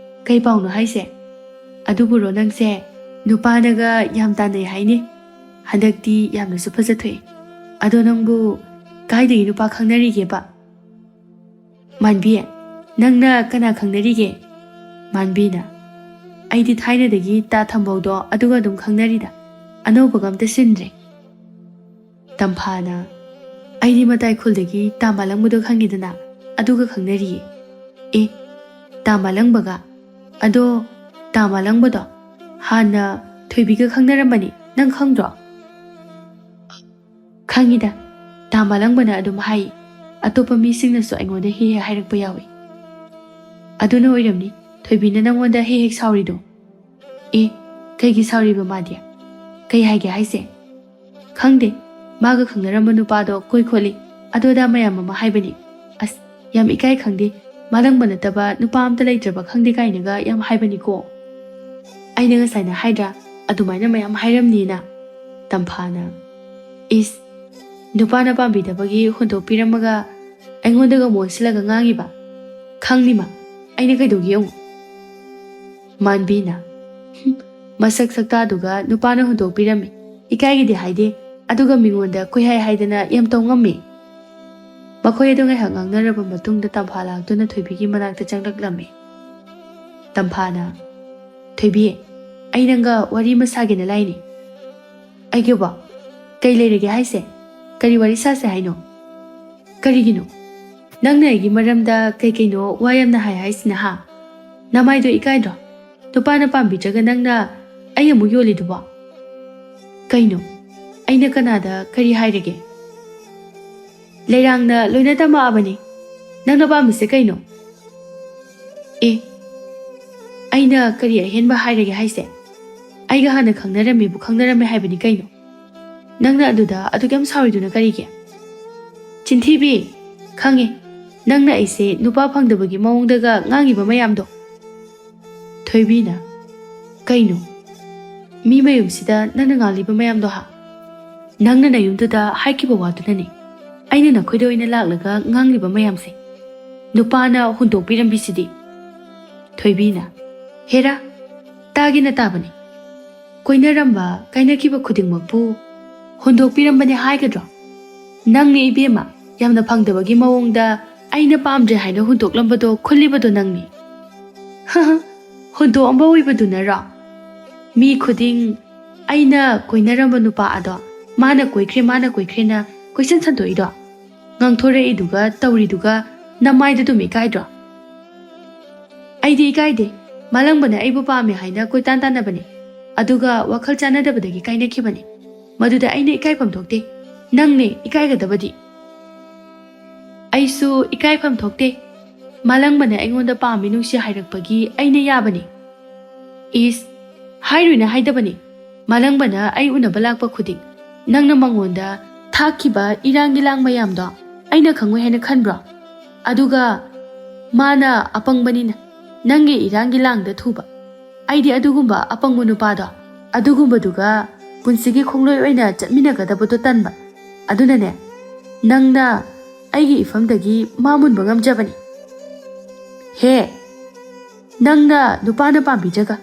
ꯀꯩ ꯄꯥꯎꯅꯣ ꯍꯥꯏꯁꯦ? ꯑꯗꯨꯕꯨꯔꯣ ꯅꯪꯁꯦ? ꯅꯨꯄꯥꯅꯒ ꯌꯥꯝ ꯇꯥꯟꯅꯩ ꯍꯥꯏꯅꯦ꯫ ꯍꯟꯗꯛꯇꯤ ꯌꯥꯝꯅꯁꯨ ꯐꯖꯊꯣꯛꯑꯦ꯫ ꯑꯗꯣ ꯅꯪꯕꯨ ꯀꯥꯏꯗꯒꯤ ꯅꯨꯄꯥ ꯈꯪꯅꯔꯤꯒꯦꯕ?" "ꯃꯥꯟꯕꯤ, ꯅꯪꯅ ꯀꯅꯥ ꯈꯪꯅꯔꯤꯒꯦ?" ꯃꯥꯟꯕꯤꯅ, "ꯑꯩꯗꯤ ꯊꯥꯏꯅꯗꯒꯤ ꯇꯥ ꯊꯝꯕꯧꯗꯣ ꯑꯗꯨꯒ ꯑꯗꯨꯝ ꯈꯪꯅꯔꯤꯗ, ꯑꯅꯧꯕꯒ ꯑꯝꯇ ꯁꯤꯟꯗ꯭ꯔꯦ꯫" ꯇꯝꯐꯥꯅ, "ꯑꯩꯗꯤ ꯃꯇꯥꯏ ꯈꯨꯜꯗꯒꯤ ꯇꯥ ꯃꯥꯂꯪꯕꯗꯣ ꯈꯪꯉꯤꯗꯅ, ꯑꯗꯨꯒ ꯈꯪꯅꯔꯤꯌꯦ꯫" "ꯑꯦ, ꯇꯥ ꯃꯥꯂꯪꯕꯒ?" ꯑꯗꯣ ꯇꯥ ꯃꯥꯂꯪꯕꯗꯣ ꯍꯥꯟꯅ ꯊꯣꯏꯕꯤꯒ ꯈꯪꯅꯔꯝꯕꯅꯤ, ꯅꯪ ꯈꯪꯗ꯭ꯔꯣ? ꯈꯪꯉꯤꯗ, ꯇꯥ ꯃꯥꯂꯪꯕꯅ ꯑꯗꯨꯝ ꯍꯥꯏ, ꯑꯇꯣꯞꯄ ꯃꯤꯁꯤꯡꯅꯁꯨ ꯑꯩꯉꯣꯟꯗ ꯍꯦꯛ ꯍꯦꯛ ꯍꯥꯏꯔꯛꯄ ꯌꯥꯎꯏ꯫ ꯑꯗꯨꯅ ꯑꯣꯏꯔꯝꯅꯤ ꯊꯣꯏꯕꯤꯅ ꯅꯪꯉꯣꯟꯗ ꯍꯦꯛ ꯍꯦꯛ ꯁꯥꯎꯔꯤꯗꯣ꯫ ꯑꯦ, ꯀꯩꯒꯤ ꯁꯥꯎꯔꯤꯕ ꯃꯥꯗꯤ? ꯀꯩ ꯍꯥꯏꯒꯦ ꯍꯥꯏꯁꯦ? ꯈꯪꯗꯦ, ꯃꯥꯒ ꯈꯪꯅꯔꯝꯕ ꯅꯨꯄꯥꯗꯣ ꯀꯣꯏ ꯈꯣꯠꯂꯤ, ꯑꯗꯨ ꯑꯗꯥ ꯃꯌꯥꯝ ꯑꯃ ꯍꯥꯏꯕꯅꯤ꯫ ꯑꯁ, ꯌꯥꯝ ꯏꯀꯥꯏ ꯈꯪꯗꯦ, ꯃꯥꯂꯪꯕ ꯅꯠꯇꯕ ꯅꯨꯄꯥ ꯑꯝꯇ ꯂꯩꯇ꯭ꯔꯕ ꯈꯪꯗꯦ ꯀꯥꯏꯅꯒ ꯌꯥꯝ ꯍꯥꯏꯕꯅꯤꯀꯣ꯫ ꯑꯩꯅ ꯉꯁꯥꯏꯅ ꯍꯥꯏꯗ꯭ꯔꯥ, ꯑꯗꯨꯃꯥꯏꯅ ꯃꯌꯥꯝ ꯍꯥꯏꯔꯝꯅꯤꯅ? ꯇꯝꯐꯥꯅ, ꯏꯁ, ꯅꯨꯄꯥꯅ ꯄꯥꯝꯕꯤꯗꯕꯒꯤ ꯍꯨꯟꯗꯣꯛꯄꯤꯔꯝꯃꯒ ꯑꯩꯉꯣꯟꯗꯒ ꯑꯃꯨꯛ ꯑꯣꯟꯁꯤꯜꯂꯒ ꯉꯥꯡꯉꯤꯕ? ꯈꯪꯅꯤꯃ, ꯑꯩꯅ ꯀꯩꯗꯧꯒꯦ ꯌꯦꯡꯉꯨ꯫ ꯃꯥꯟꯕꯤꯅ, "ꯍꯨꯝ, ꯃꯁꯛ ꯁꯛꯇꯥꯗꯨꯒ ꯅꯨꯄꯥꯅ ꯍꯨꯟꯗꯣꯛꯄꯤꯔꯝꯃꯤ, ꯏꯀꯥꯏꯒꯤꯗꯤ ꯍꯥꯏꯗꯦ, ꯑꯗꯨꯒ ꯃꯤꯉꯣꯟꯗ ꯀꯣꯏꯍꯥꯏ ꯍꯥꯏꯗꯅ ꯌꯥꯝ ꯇꯧ ꯉꯝꯃꯤ?" ꯃꯈꯣꯏ ꯑꯗꯨ ꯉꯥꯏꯍꯥꯛ ꯉꯥꯡꯅꯔꯕ ꯃꯇꯨꯡꯗ ꯇꯝꯐꯥ ꯂꯥꯛꯇꯨꯅ ꯊꯣꯏꯕꯤꯒꯤ ꯃꯅꯥꯛꯇ ꯆꯪꯂꯛꯂꯝꯃꯤ꯫ ꯇꯝꯐꯥꯅ, "ꯊꯣꯏꯕꯤ, ꯑꯩ ꯅꯪꯒ ꯋꯥꯔꯤ ꯑꯃ ꯁꯥꯒꯦꯅ ꯂꯥꯛꯏꯅꯤ꯫" "ꯑꯩꯒꯤꯕꯣ? ꯀꯩ ꯂꯩꯔꯒꯦ ꯍꯥꯏꯁꯦ? ꯀꯔꯤ ꯋꯥꯔꯤ ꯁꯥꯁꯦ ꯍꯥꯏꯅꯣ?" "ꯀꯔꯤꯒꯤꯅꯣ? ꯅꯪꯅ ꯑꯩꯒꯤ ꯃꯔꯝꯗ ꯀꯩ ꯀꯩꯅꯣ ꯋꯥ ꯌꯥꯝꯅ ꯍꯥꯏ ꯍꯥꯏꯁꯤꯅ, ꯍꯥ? ꯅꯃꯥꯏꯗꯣ ꯏꯀꯥꯏꯗ꯭ꯔꯣ? ꯅꯨꯄꯥꯅ ꯄꯥꯝꯕꯤꯗ꯭ꯔꯒ ꯅꯪꯅ ꯑꯩ ꯑꯃꯨꯛ ꯌꯣꯜꯂꯤꯗꯨꯕꯣ?" "ꯀꯩꯅꯣ? ꯑꯩꯅ ꯀꯅꯥꯗ ꯀꯔꯤ ꯍꯥꯏꯔꯒꯦ?" "ꯂꯩꯔꯥꯡꯅ ꯂꯣꯏꯅ ꯇꯝꯃꯛꯑꯕꯅꯤ꯫ ꯅꯪꯅ ꯄꯥꯝꯃꯤꯁꯦ ꯀꯩꯅꯣ?" "ꯑꯦ, ꯑꯩꯅ ꯀꯔꯤ ꯑꯍꯦꯟꯕ ꯍꯥꯏꯔꯒꯦ ꯍꯥꯏꯁꯦ? ꯑꯩꯒ ꯍꯥꯟꯅ ꯈꯪꯅꯔꯝꯃꯤꯕꯨ ꯈꯪꯅꯔꯝꯃꯦ ꯍꯥꯏꯕꯅꯤ ꯀꯩꯅꯣ꯫ ꯅꯪꯅ ꯑꯗꯨꯗ ꯑꯗꯨꯛ ꯌꯥꯝ ꯁꯥꯎꯔꯤꯗꯨꯅ ꯀꯔꯤꯒꯤ?" "ꯆꯤꯟꯊꯤꯕꯤ! ꯈꯪꯉꯦ, ꯅꯪꯅ ꯑꯩꯁꯦ ꯅꯨꯄꯥ ꯐꯪꯗꯕꯒꯤ ꯃꯑꯣꯡꯗꯒ ꯉꯥꯡꯉꯤꯕ ꯃꯌꯥꯝꯗꯣ꯫" ꯊꯣꯏꯕꯤꯅ, "ꯀꯩꯅꯣ? ꯃꯤ ꯃꯌꯨꯝꯁꯤꯗ ꯅꯪꯅ ꯉꯥꯡꯂꯤꯕ ꯃꯌꯥꯝꯗꯣ, ꯍꯥ? ꯅꯪꯅ ꯅꯌꯨꯝꯗꯨꯗ ꯍꯥꯏꯈꯤꯕ ꯋꯥꯗꯨꯅꯅꯦ ꯑꯩꯅ ꯅꯈꯣꯏꯗ ꯑꯣꯏꯅ ꯂꯥꯛꯂꯒ ꯉꯥꯡꯂꯤꯕ ꯃꯌꯥꯝꯁꯦ꯫ ꯅꯨꯄꯥꯅ ꯍꯨꯟꯗꯣꯛꯄꯤꯔꯝꯕꯤꯁꯤꯗꯤ꯫" ꯊꯣꯏꯕꯤꯅ, "ꯍꯦꯔꯥ, ꯇꯥꯒꯦꯅ ꯇꯥꯕꯅꯤ꯫ ꯀꯣꯏꯅꯔꯝꯕ, ꯀꯥꯏꯅꯈꯤꯕ ꯈꯨꯗꯤꯡꯃꯛꯄꯨ ꯍꯨꯟꯗꯣꯛꯄꯤꯔꯝꯕꯅꯦ ꯍꯥꯏꯒꯗ꯭ꯔꯣ? ꯅꯪꯅꯦ ꯏꯕꯦꯝꯃ, ꯌꯥꯝꯅ ꯐꯪꯗꯕꯒꯤ ꯃꯑꯣꯡꯗ ꯑꯩꯅ ꯄꯥꯝꯗ꯭ꯔꯦ ꯍꯥꯏꯅ ꯍꯨꯟꯗꯣꯛꯂꯝꯕꯗꯣ ꯈꯨꯜꯂꯤꯕꯗꯣ ꯅꯪꯅꯤ꯫" "ꯍꯨꯟꯗꯣꯛꯑꯝꯕ ꯑꯣꯏꯕꯗꯨꯅꯔꯣ? ꯃꯤ ꯈꯨꯗꯤꯡ ꯑꯩꯅ ꯀꯣꯏꯅꯔꯝꯕ ꯅꯨꯄꯥ ꯑꯗꯣ ꯃꯥꯅ ꯀꯣꯏꯈ꯭ꯔꯦ, ꯃꯥꯅ ꯀꯣꯏꯈ꯭ꯔꯦꯅ ꯀꯣꯏꯁꯟ ꯁꯟꯗꯣꯛꯏꯗꯣ? ꯉꯥꯡꯊꯣꯔꯛꯏꯗꯨꯒ ꯇꯧꯔꯤꯗꯨꯒ ꯅꯃꯥꯏꯗꯨ ꯑꯗꯨꯝ ꯏꯀꯥꯏꯗ꯭ꯔꯣ?" "ꯑꯩꯗꯤ ꯏꯀꯥꯏꯗꯦ, ꯃꯥꯂꯪꯕꯅ ꯑꯩꯕꯨ ꯄꯥꯝꯃꯦ ꯍꯥꯏꯅ ꯀꯣꯏꯇꯥꯟ ꯇꯥꯟꯅꯕꯅꯦ꯫ ꯑꯗꯨꯒ ꯋꯥꯈꯜ ꯆꯥꯟꯅꯗꯕꯗꯒꯤ ꯀꯥꯏꯅꯈꯤꯕꯅꯦ꯫ ꯃꯗꯨꯗ ꯑꯩꯅ ꯏꯀꯥꯏꯐꯝ ꯊꯣꯛꯇꯦ꯫ ꯅꯪꯅꯦ ꯏꯀꯥꯏꯒꯗꯕꯗꯤ꯫ ꯑꯩꯁꯨ ꯏꯀꯥꯏꯐꯝ ꯊꯣꯛꯇꯦ꯫ ꯃꯥꯂꯪꯕꯅ ꯑꯩꯉꯣꯟꯗ ꯄꯥꯝꯃꯤ ꯅꯨꯡꯁꯤ ꯍꯥꯏꯔꯛꯄꯒꯤ ꯑꯩꯅ ꯌꯥꯕꯅꯤ꯫ ꯏꯁ, ꯍꯥꯏꯔꯣꯏꯅ ꯍꯥꯏꯗꯕꯅꯤ꯫ ꯃꯥꯂꯪꯕꯅ ꯑꯩ ꯎꯅꯕ ꯂꯥꯛꯄ ꯈꯨꯗꯤꯡ ꯅꯪꯅ ꯃꯉꯣꯟꯗ ꯊꯥꯛꯈꯤꯕ ꯏꯔꯥꯡꯒꯤ ꯂꯥꯡ ꯃꯌꯥꯝꯗꯣ ꯑꯩꯅ ꯈꯪꯉꯣꯏ ꯍꯥꯏꯅ ꯈꯟꯕ꯭ꯔꯣ? ꯑꯗꯨꯒ ꯃꯥꯅ ꯑꯄꯪꯕꯅꯤꯅ ꯅꯪꯒꯤ ꯏꯔꯥꯡꯒꯤ ꯂꯥꯡꯗ ꯊꯨꯕ꯫ ꯑꯩꯗꯤ ꯑꯗꯨꯒꯨꯝꯕ ꯑꯄꯪꯕ ꯅꯨꯄꯥꯗꯣ, ꯑꯗꯨꯒꯨꯝꯕꯗꯨꯒ ꯄꯨꯟꯁꯤꯒꯤ ꯈꯣꯡꯂꯣꯏ ꯑꯣꯏꯅ ꯆꯠꯃꯤꯟꯅꯒꯗꯕꯗꯣ ꯇꯟꯕ꯫ ꯑꯗꯨꯅꯅꯦ, ꯅꯪꯅ ꯑꯩꯒꯤ ꯏꯐꯝꯗꯒꯤ ꯃꯥ ꯃꯨꯟꯕ ꯉꯝꯖꯕꯅꯤ꯫ ꯍꯦ, ꯅꯪꯅ ꯅꯨꯄꯥꯅ ꯄꯥꯝꯕꯤꯗ꯭ꯔꯒ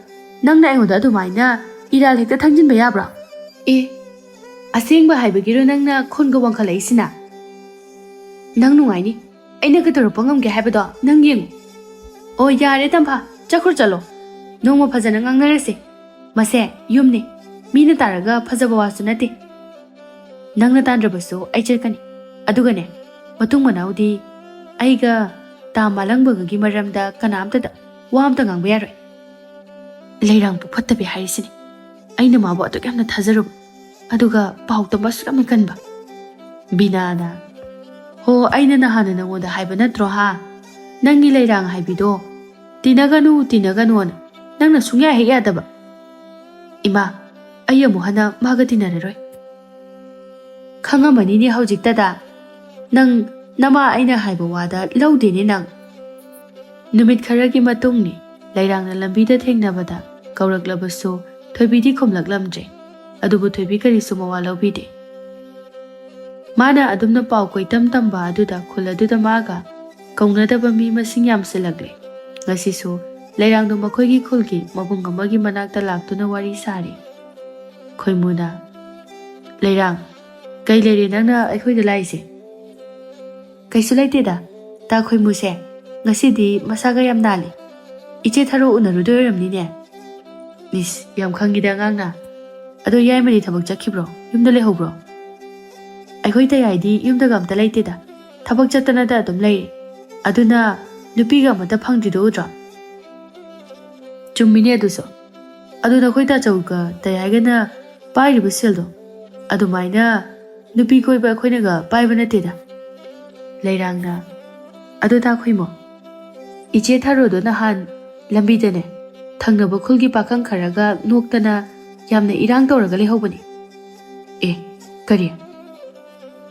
ꯅꯪꯅ ꯑꯩꯉꯣꯟꯗ ꯑꯗꯨꯃꯥꯏꯅ ꯏꯔꯥꯜ ꯍꯦꯛꯇ ꯊꯥꯡꯖꯤꯟꯕ ꯌꯥꯕ꯭ꯔꯣ? ꯑꯦ, ꯑꯁꯦꯡꯕ ꯍꯥꯏꯕꯒꯤꯔꯣ ꯅꯪꯅ ꯈꯣꯟꯒ ꯋꯥꯡꯈꯠꯂꯛꯏꯁꯤꯅ? ꯅꯪ ꯅꯨꯡꯉꯥꯏꯅꯤ꯫ ꯑꯩꯅ ꯀꯩꯗꯧꯔꯛꯄ ꯉꯝꯒꯦ ꯍꯥꯏꯕꯗꯣ ꯅꯪ ꯌꯦꯡꯉꯨ꯫ ꯑꯣ, ꯌꯥꯔꯦ ꯇꯝꯐꯥ, ꯆꯠꯈ꯭ꯔꯣ ꯆꯠꯂꯣ꯫ ꯅꯣꯡꯃ ꯐꯖꯅ ꯉꯥꯡꯅꯔꯁꯦ꯫ ꯃꯁꯦ ꯌꯨꯝꯅꯤ, ꯃꯤꯅ ꯇꯥꯔꯒ ꯐꯖꯕ ꯋꯥꯁꯨ ꯅꯠꯇꯦ꯫ ꯅꯪꯅ ꯇꯥꯟꯗ꯭ꯔꯕꯁꯨ ꯑꯩ ꯆꯠꯀꯅꯤ꯫ ꯑꯗꯨꯒꯅꯦ, ꯃꯇꯨꯡ ꯃꯅꯥꯎꯗꯤ ꯑꯩꯒ ꯇꯥ ꯃꯥꯂꯪꯕꯒꯒꯤ ꯃꯔꯝꯗ ꯀꯅꯥꯝꯇꯗ ꯋꯥ ꯑꯝꯇ ꯉꯥꯡꯕ ꯌꯥꯔꯣꯏ꯫ ꯂꯩꯔꯥꯡꯕꯨ ꯐꯠꯇꯕꯤ ꯍꯥꯏꯔꯤꯁꯤꯅꯤ꯫ ꯑꯩꯅ ꯃꯥꯕꯨ ꯑꯗꯨꯛ ꯌꯥꯝꯅ ꯊꯥꯖꯔꯨꯕ꯫ ꯑꯗꯨꯒ ꯄꯥꯎ ꯇꯝꯕ ꯑꯁꯨꯛ ꯌꯥꯝꯅ ꯀꯟꯕ꯫ ꯕꯤꯅꯥꯅ, "ꯍꯣ, ꯑꯩꯅ ꯅꯍꯥꯟꯅ ꯅꯉꯣꯟꯗ ꯍꯥꯏꯕ ꯅꯠꯇ꯭ꯔꯣ ꯍꯥ? ꯅꯪꯒꯤ ꯂꯩꯔꯥꯡ ꯍꯥꯏꯕꯤꯗꯣ ꯇꯤꯟꯅꯒꯅꯨ, ꯇꯤꯟꯅꯒꯅꯨꯅ꯫ ꯅꯪꯅ ꯁꯨꯡꯌꯥ ꯍꯦꯛ ꯌꯥꯗꯕ꯫ ꯏꯃꯥ, ꯑꯩ ꯑꯃꯨꯛ ꯍꯟꯅ ꯃꯥꯒ ꯇꯤꯟꯅꯔꯔꯣꯏ꯫ ꯈꯪꯉꯝꯃꯅꯤꯅꯦ ꯍꯧꯖꯤꯛꯇꯗ꯫ ꯅꯪ ꯅꯃꯥ ꯑꯩꯅ ꯍꯥꯏꯕ ꯋꯥꯗ ꯂꯧꯗꯦꯅꯦ ꯅꯪ꯫" ꯅꯨꯃꯤꯠ ꯈꯔꯒꯤ ꯃꯇꯨꯡꯅꯤ꯫ ꯂꯩꯔꯥꯡꯅ ꯂꯝꯕꯤꯗ ꯊꯦꯡꯅꯕꯗ ꯀꯧꯔꯛꯂꯕꯁꯨ ꯊꯣꯏꯕꯤꯗꯤ ꯈꯨꯝꯂꯛꯂꯝꯗ꯭ꯔꯦ꯫ ꯑꯗꯨꯕꯨ ꯊꯣꯏꯕꯤ ꯀꯔꯤꯁꯨ ꯃꯋꯥ ꯂꯧꯕꯤꯗꯦ꯫ ꯃꯥꯅ ꯑꯗꯨꯝꯅ ꯄꯥꯎ ꯀꯣꯏꯇꯝ ꯇꯝꯕ ꯑꯗꯨꯗ ꯈꯨꯜ ꯑꯗꯨꯗ ꯃꯥꯒ ꯀꯧꯅꯗꯕ ꯃꯤ ꯃꯁꯤꯡ ꯌꯥꯝꯁꯤꯜꯂꯛꯂꯦ꯫ ꯉꯁꯤꯁꯨ ꯂꯩꯔꯥꯡꯗꯣ ꯃꯈꯣꯏꯒꯤ ꯈꯨꯜꯒꯤ ꯃꯕꯨꯡ ꯑꯃꯒꯤ ꯃꯅꯥꯛꯇ ꯂꯥꯛꯇꯨꯅ ꯋꯥꯔꯤ ꯁꯥꯔꯤ꯫ ꯈꯣꯏꯃꯨꯅ, "ꯂꯩꯔꯥꯡ, ꯀꯩ ꯂꯩꯔꯦ ꯅꯪꯅ ꯑꯩꯈꯣꯏꯗ ꯂꯥꯛꯏꯁꯦ?" "ꯀꯩꯁꯨ ꯂꯩꯇꯦꯗ, ꯇꯥ ꯈꯣꯏꯃꯨꯁꯦ ꯉꯁꯤꯗꯤ ꯃꯁꯥꯒ ꯌꯥꯝ ꯅꯥꯜꯂꯤ꯫ ꯏꯆꯦ ꯊꯔꯣ ꯎꯅꯔꯨꯗꯣꯏ ꯑꯣꯏꯔꯝꯅꯤꯅꯦ?" "ꯏꯁ, ꯌꯥꯝ ꯈꯪꯉꯤꯗ ꯑꯉꯥꯡꯅ꯫ ꯑꯗꯣ ꯌꯥꯏꯃꯗꯤ ꯊꯕꯛ ꯆꯠꯈꯤꯕ꯭ꯔꯣ? ꯌꯨꯝꯗ ꯂꯩꯍꯧꯕ꯭ꯔꯣ?" "ꯑꯩꯈꯣꯏ ꯇꯌꯥꯏꯗꯤ ꯌꯨꯝꯗꯒ ꯑꯝꯇ ꯂꯩꯇꯦꯗ, ꯊꯕꯛ ꯆꯠꯇꯅꯗ ꯑꯗꯨꯝ ꯂꯩꯔꯦ꯫ ꯑꯗꯨꯅ ꯅꯨꯄꯤꯒ ꯑꯃꯇ ꯐꯪꯗ꯭ꯔꯤꯗꯣ ꯎꯗ꯭ꯔꯣ?" "ꯆꯨꯝꯃꯤꯅꯦ ꯑꯗꯨꯁꯨ꯫ ꯑꯗꯨ ꯅꯈꯣꯏ ꯇꯥꯆꯧꯒ ꯇꯌꯥꯏꯒꯅ ꯄꯥꯏꯔꯤꯕ ꯁꯦꯜꯗꯣ ꯑꯗꯨꯃꯥꯏꯅ ꯅꯨꯄꯤ ꯀꯣꯏꯕ ꯑꯩꯈꯣꯏꯅꯒ ꯄꯥꯏꯕ ꯅꯠꯇꯦꯗ꯫" ꯂꯩꯔꯥꯡꯅ, "ꯑꯗꯣ ꯇꯥꯈꯨꯏꯃꯣ, ꯏꯆꯦ ꯊꯔꯣꯗꯣ ꯅꯍꯥꯟ ꯂꯝꯕꯤꯗꯅꯦ ꯊꯪꯅꯕ ꯈꯨꯜꯒꯤ ꯄꯥꯈꯪ ꯈꯔꯒ ꯅꯣꯛꯇꯅ ꯌꯥꯝꯅ ꯏꯔꯥꯡ ꯇꯧꯔꯒ ꯂꯩꯍꯧꯕꯅꯤ꯫" "ꯑꯦ, ꯀꯔꯤ?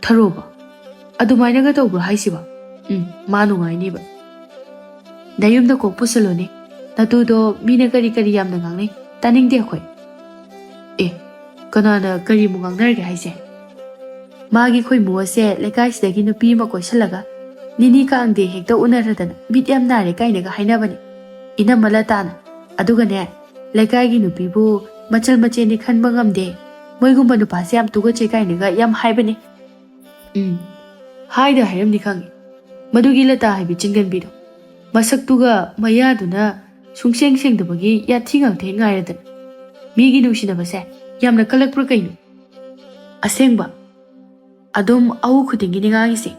ꯊꯔꯣꯕ? ꯑꯗꯨꯃꯥꯏꯅꯒ ꯇꯧꯕ꯭ꯔꯣ ꯍꯥꯏꯁꯤꯕꯣ? ꯎꯝ, ꯃꯥ ꯅꯨꯡꯉꯥꯏꯅꯤꯕ꯫" "ꯅꯌꯨꯝꯗ ꯀꯣꯛ ꯄꯨꯁꯜꯂꯨꯅꯦ꯫ ꯅꯇꯨꯗꯣ ꯃꯤꯅ ꯀꯔꯤ ꯀꯔꯤ ꯌꯥꯝꯅ ꯉꯥꯡꯅꯩ, ꯇꯥꯅꯤꯡꯗꯦ ꯑꯩꯈꯣꯏ꯫" "ꯑꯦ, ꯀꯅꯥꯅ ꯀꯔꯤꯕꯨ ꯉꯥꯡꯅꯔꯒꯦ ꯍꯥꯏꯁꯦ? ꯃꯥꯒꯤ ꯈꯣꯏꯃꯨ ꯑꯁꯦ ꯂꯩꯀꯥꯏꯁꯤꯗꯒꯤ ꯅꯨꯄꯤ ꯑꯃ ꯀꯣꯏꯁꯜꯂꯒ ꯅꯤꯅꯤ ꯀꯥꯡꯗꯦ ꯍꯦꯛꯇ ꯎꯅꯔꯗꯅ ꯃꯤꯠ ꯌꯥꯝ ꯅꯥꯔꯦ ꯀꯥꯏꯅꯒ ꯍꯥꯏꯅꯕꯅꯦ ꯏꯅꯝꯃ ꯂꯇꯥꯅ꯫ ꯑꯗꯨꯒꯅꯦ, ꯂꯩꯀꯥꯏꯒꯤ ꯅꯨꯄꯤꯕꯨ ꯃꯆꯜ ꯃꯆꯦꯅꯤ ꯈꯟꯕ ꯉꯝꯗꯦ, ꯃꯣꯏꯒꯨꯝꯕ ꯅꯨꯄꯥꯁꯦ ꯌꯥꯝ ꯇꯨꯒꯠꯆꯩ ꯀꯥꯏꯅꯒ ꯌꯥꯝ ꯍꯥꯏꯕꯅꯦ꯫" "ꯎꯝ, ꯍꯥꯏꯗ ꯍꯥꯏꯔꯝꯅꯤ ꯈꯪꯉꯤ꯫ ꯃꯗꯨꯒꯤ ꯂꯇꯥ ꯍꯥꯏꯕꯤ ꯆꯤꯡꯒꯟꯕꯤꯗꯣ, ꯃꯁꯛꯇꯨꯒ ꯃꯌꯥꯗꯨꯅ ꯁꯨꯡꯁꯦꯡ ꯁꯦꯡꯗꯕꯒꯤ ꯌꯥꯊꯤ ꯉꯥꯛꯇ ꯍꯦꯛ ꯉꯥꯏꯔꯗꯅ꯫ ꯃꯤꯒꯤ ꯅꯨꯡꯁꯤꯅꯕꯁꯦ ꯌꯥꯝꯅ ꯀꯜꯂꯛꯄ꯭ꯔꯥ ꯀꯩꯅꯣ? ꯑꯁꯦꯡꯕ, ꯑꯗꯨꯝ ꯑꯎ ꯈꯨꯗꯤꯡꯒꯤꯅꯤ ꯉꯥꯡꯉꯤꯁꯦ꯫"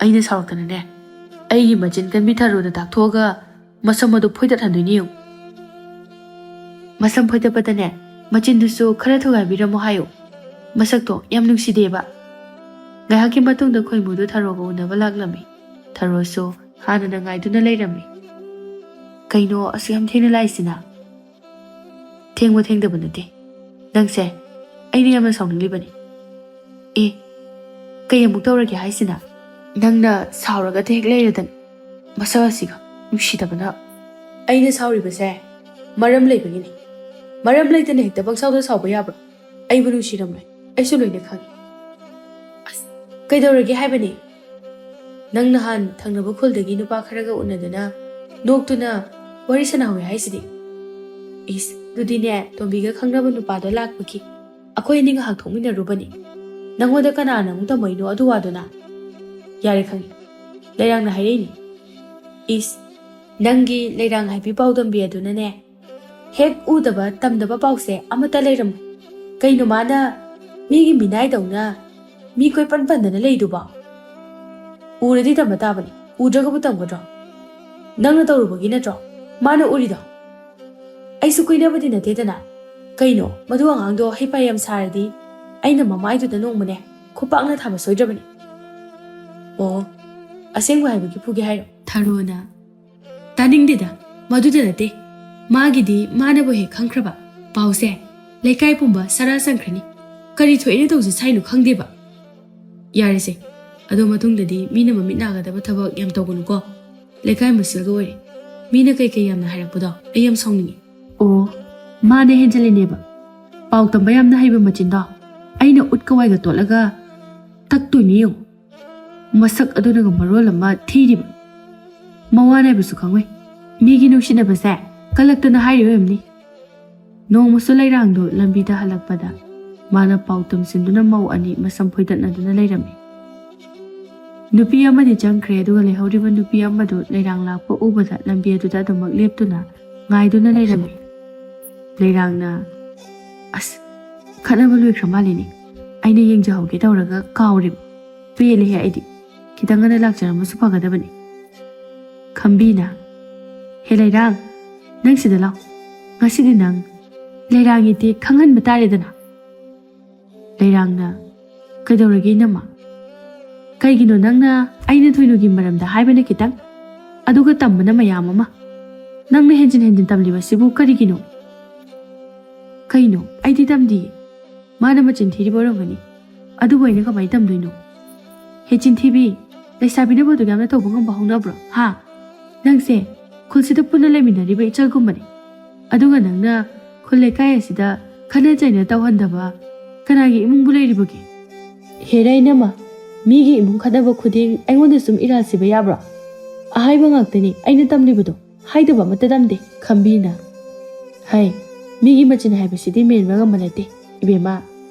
ꯑꯩꯅ ꯁꯥꯎꯔꯛꯇꯅꯅꯦ, ꯑꯩꯒꯤ ꯃꯆꯤꯟ ꯀꯟꯕꯤ ꯊꯔꯣꯗ ꯇꯥꯛꯊꯣꯛꯑꯒ ꯃꯁꯝ ꯑꯗꯨ ꯐꯣꯏꯗꯠꯍꯟꯗꯣꯏꯅꯤ ꯌꯦꯡꯉꯨ꯫ ꯃꯁꯝ ꯐꯣꯏꯗꯠꯄꯗꯅꯦ, ꯃꯆꯤꯟꯗꯨꯁꯨ ꯈꯔ ꯊꯨꯒꯥꯏꯕꯤꯔꯝꯃꯣ ꯍꯥꯏꯌꯨ꯫ ꯃꯁꯛꯇꯣ ꯌꯥꯝ ꯅꯨꯡꯁꯤꯗꯦꯕ꯫ ꯉꯥꯏꯍꯥꯛꯀꯤ ꯃꯇꯨꯡꯗ ꯈꯣꯏꯃꯨꯗꯨ ꯊꯔꯣꯒ ꯎꯅꯕ ꯂꯥꯛꯂꯝꯃꯤ꯫ ꯊꯔꯣꯁꯨ ꯍꯥꯟꯅꯅ ꯉꯥꯏꯗꯨꯅ ꯂꯩꯔꯝꯃꯤ꯫ "ꯀꯩꯅꯣ ꯑꯁꯨꯛ ꯌꯥꯝ ꯊꯦꯡꯅ ꯂꯥꯛꯏꯁꯤꯅ?" "ꯊꯦꯡꯕ ꯊꯦꯡꯗꯕ ꯅꯠꯇꯦ꯫ ꯅꯪꯁꯦ ꯑꯩꯅ ꯌꯥꯝꯅ ꯁꯥꯎꯅꯤꯡꯂꯤꯕꯅꯤ꯫" "ꯑꯦ, ꯀꯩ ꯑꯃꯨꯛ ꯇꯧꯔꯒꯦ ꯍꯥꯏꯁꯤꯅ?" "ꯅꯪꯅ ꯁꯥꯎꯔꯒꯗ ꯍꯦꯛ ꯂꯩꯔꯗꯅ, ꯃꯁꯛ ꯑꯁꯤꯒ ꯅꯨꯡꯁꯤꯗꯕꯅ꯫" "ꯑꯩꯅ ꯁꯥꯎꯔꯤꯕꯁꯦ ꯃꯔꯝ ꯂꯩꯕꯒꯤꯅꯤ꯫ ꯃꯔꯝ ꯂꯩꯇꯅ ꯍꯦꯛꯇ ꯄꯪꯁꯥꯎꯗ ꯁꯥꯎꯕ ꯌꯥꯕ꯭ꯔꯣ? ꯑꯩꯕꯨ ꯅꯨꯡꯁꯤꯔꯝꯂꯣꯏ, ꯑꯩꯁꯨ ꯂꯣꯏꯅ ꯈꯪꯉꯤ꯫" "ꯑꯁ, ꯀꯩꯗꯧꯔꯒꯦ ꯍꯥꯏꯕꯅꯤ? ꯅꯪ ꯅꯍꯥꯟ ꯊꯪꯅꯕ ꯈꯨꯜꯗꯒꯤ ꯅꯨꯄꯥ ꯈꯔꯒ ꯎꯅꯗꯨꯅ ꯅꯣꯛꯇꯨꯅ ꯋꯥꯔꯤ ꯁꯥꯟꯅꯍꯧꯋꯦ ꯍꯥꯏꯁꯤꯗꯤ꯫" "ꯏꯁ, ꯑꯗꯨꯗꯤꯅꯦ, ꯇꯣꯝꯕꯤꯒ ꯈꯪꯅꯕ ꯅꯨꯄꯥꯗꯣ ꯂꯥꯛꯄꯒꯤ ꯑꯩꯈꯣꯏ ꯑꯅꯤ ꯉꯥꯏꯍꯥꯛ ꯊꯣꯛꯃꯤꯟꯅꯔꯨꯕꯅꯤ꯫ ꯅꯪꯉꯣꯟꯗ ꯀꯅꯥꯅ ꯑꯃꯨꯛ ꯇꯝꯃꯛꯏꯅꯣ ꯑꯗꯨ ꯋꯥꯗꯨꯅ?" "ꯌꯥꯔꯦ, ꯈꯪꯉꯤ꯫ ꯂꯩꯔꯥꯡꯅ ꯍꯥꯏꯔꯛꯏꯅꯤ꯫" "ꯏꯁ, ꯅꯪꯒꯤ ꯂꯩꯔꯥꯡ ꯍꯥꯏꯕꯤ ꯄꯥꯎꯗꯝꯕꯤ ꯑꯗꯨꯅꯅꯦ, ꯍꯦꯛ ꯎꯗꯕ ꯇꯝꯗꯕ ꯄꯥꯎꯁꯦ ꯑꯃꯠꯇ ꯂꯩꯔꯝꯃꯣꯏ꯫ ꯀꯩꯅꯣ ꯃꯥꯅ ꯃꯤꯒꯤ ꯃꯤꯅꯥꯏꯗꯧꯅ ꯃꯤ ꯀꯣꯏꯄꯟ ꯄꯟꯗꯅ ꯂꯩꯗꯨꯕꯣ? ꯎꯔꯗꯤ ꯇꯝꯕ ꯇꯥꯕꯅꯤ, ꯎꯗ꯭ꯔꯒꯕꯨ ꯇꯝꯒꯗ꯭ꯔꯣ? ꯅꯪꯅ ꯇꯧꯔꯨꯕꯒꯤ ꯅꯠꯇ꯭ꯔꯣ ꯃꯥꯅ ꯎꯔꯤꯗꯣ?" ꯑꯩꯁꯨ ꯀꯨꯏꯅꯕꯗꯤ ꯅꯠꯇꯦꯗꯅ꯫ ꯀꯩꯅꯣ, ꯃꯗꯨ ꯑꯉꯥꯡꯗꯣ ꯍꯩꯄꯥ ꯌꯥꯝ ꯁꯥꯔꯗꯤ ꯑꯩꯅ ꯃꯃꯥꯏꯗꯨꯗ ꯅꯣꯡꯃꯅꯦ ꯈꯨꯄꯥꯛꯅ ꯊꯥꯕ ꯁꯣꯏꯗ꯭ꯔꯕꯅꯤ꯫ ꯑꯣ, ꯑꯁꯦꯡꯕ ꯍꯥꯏꯕꯒꯤ ꯐꯨꯒꯦ ꯍꯥꯏꯔꯣ? ꯊꯔꯣꯅ, ꯇꯥꯅꯤꯡꯗꯦꯗ, ꯃꯗꯨꯗ ꯅꯠꯇꯦ꯫ ꯃꯥꯒꯤꯗꯤ ꯃꯥꯅꯕꯨ ꯍꯦꯛ ꯈꯪꯈ꯭ꯔꯕ ꯄꯥꯎꯁꯦ ꯂꯩꯀꯥꯏ ꯄꯨꯝꯕ ꯁꯔꯥ ꯆꯪꯈ꯭ꯔꯅꯤ꯫ ꯀꯔꯤ ꯊꯣꯛꯏꯅ ꯇꯧꯁꯦ ꯁꯥꯏꯅꯣ ꯈꯪꯗꯦꯕ꯫ ꯌꯥꯔꯦꯁꯦ, ꯑꯗꯣ ꯃꯇꯨꯡꯗꯗꯤ ꯃꯤꯅ ꯃꯃꯤꯠ ꯅꯥꯒꯗꯕ ꯊꯕꯛ ꯌꯥꯝ ꯇꯧꯒꯅꯨꯀꯣ꯫ ꯂꯩꯀꯥꯏ ꯃꯁꯦꯜꯒ ꯑꯣꯏꯔꯦ꯫ ꯃꯤꯅ ꯀꯩꯀꯩ ꯌꯥꯝꯅ ꯍꯥꯏꯔꯛꯄꯗꯣ ꯑꯩ ꯌꯥꯝ ꯁꯥꯎꯅꯤꯡꯉꯤ꯫ ꯑꯣ, ꯃꯥꯅꯦ ꯍꯦꯟꯖꯤꯜꯂꯤꯅꯦꯕ꯫ ꯄꯥꯎ ꯇꯝꯕ ꯌꯥꯝꯅ ꯍꯩꯕ ꯃꯆꯤꯟꯗꯣ ꯑꯩꯅ ꯎꯠ ꯀꯋꯥꯏꯒ ꯇꯣꯠꯂꯒ ꯇꯛꯇꯣꯏꯅꯤ ꯌꯦꯡꯉꯨ꯫ ꯃꯁꯛ ꯑꯗꯨꯅꯒ ꯃꯔꯣꯜ ꯑꯃ ꯊꯤꯔꯤꯕ꯫ ꯃꯋꯥ ꯅꯥꯏꯕꯁꯨ ꯈꯪꯉꯣꯏ꯫ ꯃꯤꯒꯤ ꯅꯨꯡꯁꯤꯅꯕꯁꯦ ꯀꯜꯂꯛꯇꯅ ꯍꯥꯏꯔꯤ ꯑꯣꯏꯔꯝꯅꯤ꯫ ꯅꯣꯡꯃꯁꯨ ꯂꯩꯔꯥꯡꯗꯣ ꯂꯝꯕꯤꯗ ꯍꯜꯂꯛꯄꯗ ꯃꯥꯅ ꯄꯥꯎ ꯇꯝꯁꯤꯟꯗꯨꯅ ꯃꯧ ꯑꯅꯤ ꯃꯁꯝ ꯐꯣꯏꯗꯠꯅꯗꯨꯅ ꯂꯩꯔꯝꯃꯤ꯫ ꯅꯨꯄꯤ ꯑꯃꯗꯤ ꯆꯪꯈ꯭ꯔꯦ, ꯑꯗꯨꯒ ꯂꯩꯍꯧꯔꯤꯕ ꯅꯨꯄꯤ ꯑꯃꯗꯨ ꯂꯩꯔꯥꯡ ꯂꯥꯛꯄ ꯎꯕꯗ ꯂꯝꯕꯤ ꯑꯗꯨꯗ ꯑꯗꯨꯃꯛ ꯂꯦꯞꯇꯨꯅ ꯉꯥꯏꯗꯨꯅ ꯂꯩꯔꯝꯃꯤ꯫ ꯂꯩꯔꯥꯡꯅ, "ꯑꯁ, ꯈꯠꯅꯕ ꯂꯣꯏꯈ꯭ꯔ ꯃꯥꯜꯂꯤꯅꯦ꯫ ꯑꯩꯅ ꯌꯦꯡꯖꯍꯧꯒꯦ ꯇꯧꯔꯒ ꯀꯥꯎꯔꯤꯕ꯫ ꯄꯦꯜꯂꯦꯍꯦ ꯑꯩꯗꯤ꯫ ꯈꯤꯇꯪ ꯉꯟꯅ ꯂꯥꯛꯆꯔꯝꯕꯁꯨ ꯐꯒꯗꯕꯅꯤ꯫" ꯈꯝꯕꯤꯅ, "ꯍꯦ ꯂꯩꯔꯥꯡ, ꯅꯪ ꯁꯤꯗ ꯂꯥꯎ꯫ ꯉꯁꯤꯗꯤ ꯅꯪ ꯂꯩꯔꯥꯡꯒꯤꯗꯤ ꯈꯪꯍꯟꯕ ꯇꯥꯔꯦꯗꯅ꯫" ꯂꯩꯔꯥꯡꯅ, "ꯀꯩꯗꯧꯔꯒꯦ ꯏꯅꯝꯃ? ꯀꯩꯒꯤꯅꯣ ꯅꯪꯅ ꯑꯩꯅ ꯊꯣꯏꯅꯨꯒꯤ ꯃꯔꯝꯗ ꯍꯥꯏꯕꯅ ꯈꯤꯇꯪ, ꯑꯗꯨꯒ ꯇꯝꯕꯅ ꯃꯌꯥꯝ ꯑꯃ? ꯅꯪꯅ ꯍꯦꯟꯖꯤꯟ ꯍꯦꯟꯖꯤꯟ ꯇꯝꯂꯤꯕꯁꯤꯕꯨ ꯀꯔꯤꯒꯤꯅꯣ?" "ꯀꯩꯅꯣ? ꯑꯩꯗꯤ ꯇꯝꯗꯤꯌꯦ꯫ ꯃꯥꯅ ꯃꯆꯤꯟ ꯊꯤꯔꯤꯕ ꯑꯣꯏꯔꯝꯒꯅꯤ꯫ ꯑꯗꯨꯕꯨ ꯑꯩꯅ ꯀꯃꯥꯏꯅ ꯇꯝꯗꯣꯏꯅꯣ? ꯍꯦ ꯆꯤꯟꯊꯤꯕꯤ, ꯂꯩꯁꯥꯕꯤꯅꯕꯨ ꯑꯗꯨꯛ ꯌꯥꯝꯅ ꯇꯧꯕ ꯉꯝꯕ ꯍꯧꯅꯕ꯭ꯔꯣ? ꯍꯥ? ꯅꯪꯁꯦ ꯈꯨꯜꯁꯤꯗ ꯄꯨꯟꯅ ꯂꯩꯃꯤꯟꯅꯔꯤꯕ ꯏꯆꯜꯒꯨꯝꯕꯅꯤ꯫ ꯑꯗꯨꯒ ꯅꯪꯅ ꯈꯨꯜ ꯂꯩꯀꯥꯏ ꯑꯁꯤꯗ ꯈꯠꯅ ꯆꯩꯅ ꯇꯧꯍꯟꯗꯕ ꯀꯅꯥꯒꯤ ꯏꯃꯨꯡꯕꯨ ꯂꯩꯔꯤꯕꯒꯦ?" "ꯍꯦꯔꯥ ꯏꯅꯝꯃ, ꯃꯤꯒꯤ ꯏꯃꯨꯡ ꯈꯠꯅꯕ ꯈꯨꯗꯤꯡ ꯑꯩꯉꯣꯟꯗ ꯁꯨꯝ ꯏꯔꯥꯜ ꯁꯤꯕ ꯌꯥꯕ꯭ꯔꯣ? ꯑꯍꯥꯏꯕ ꯉꯥꯛꯇꯅꯤ ꯑꯩꯅ ꯇꯝꯂꯤꯕꯗꯣ, ꯍꯥꯏꯗꯕ ꯑꯃꯠꯇ ꯇꯝꯗꯦ꯫" ꯈꯝꯕꯤꯅ, "ꯍꯩ, ꯃꯤꯒꯤ ꯃꯆꯤꯟ ꯍꯥꯏꯕꯁꯤꯗꯤ ꯃꯦꯟꯕ ꯉꯝꯕ ꯅꯠꯇꯦ ꯏꯕꯦꯝꯃ꯫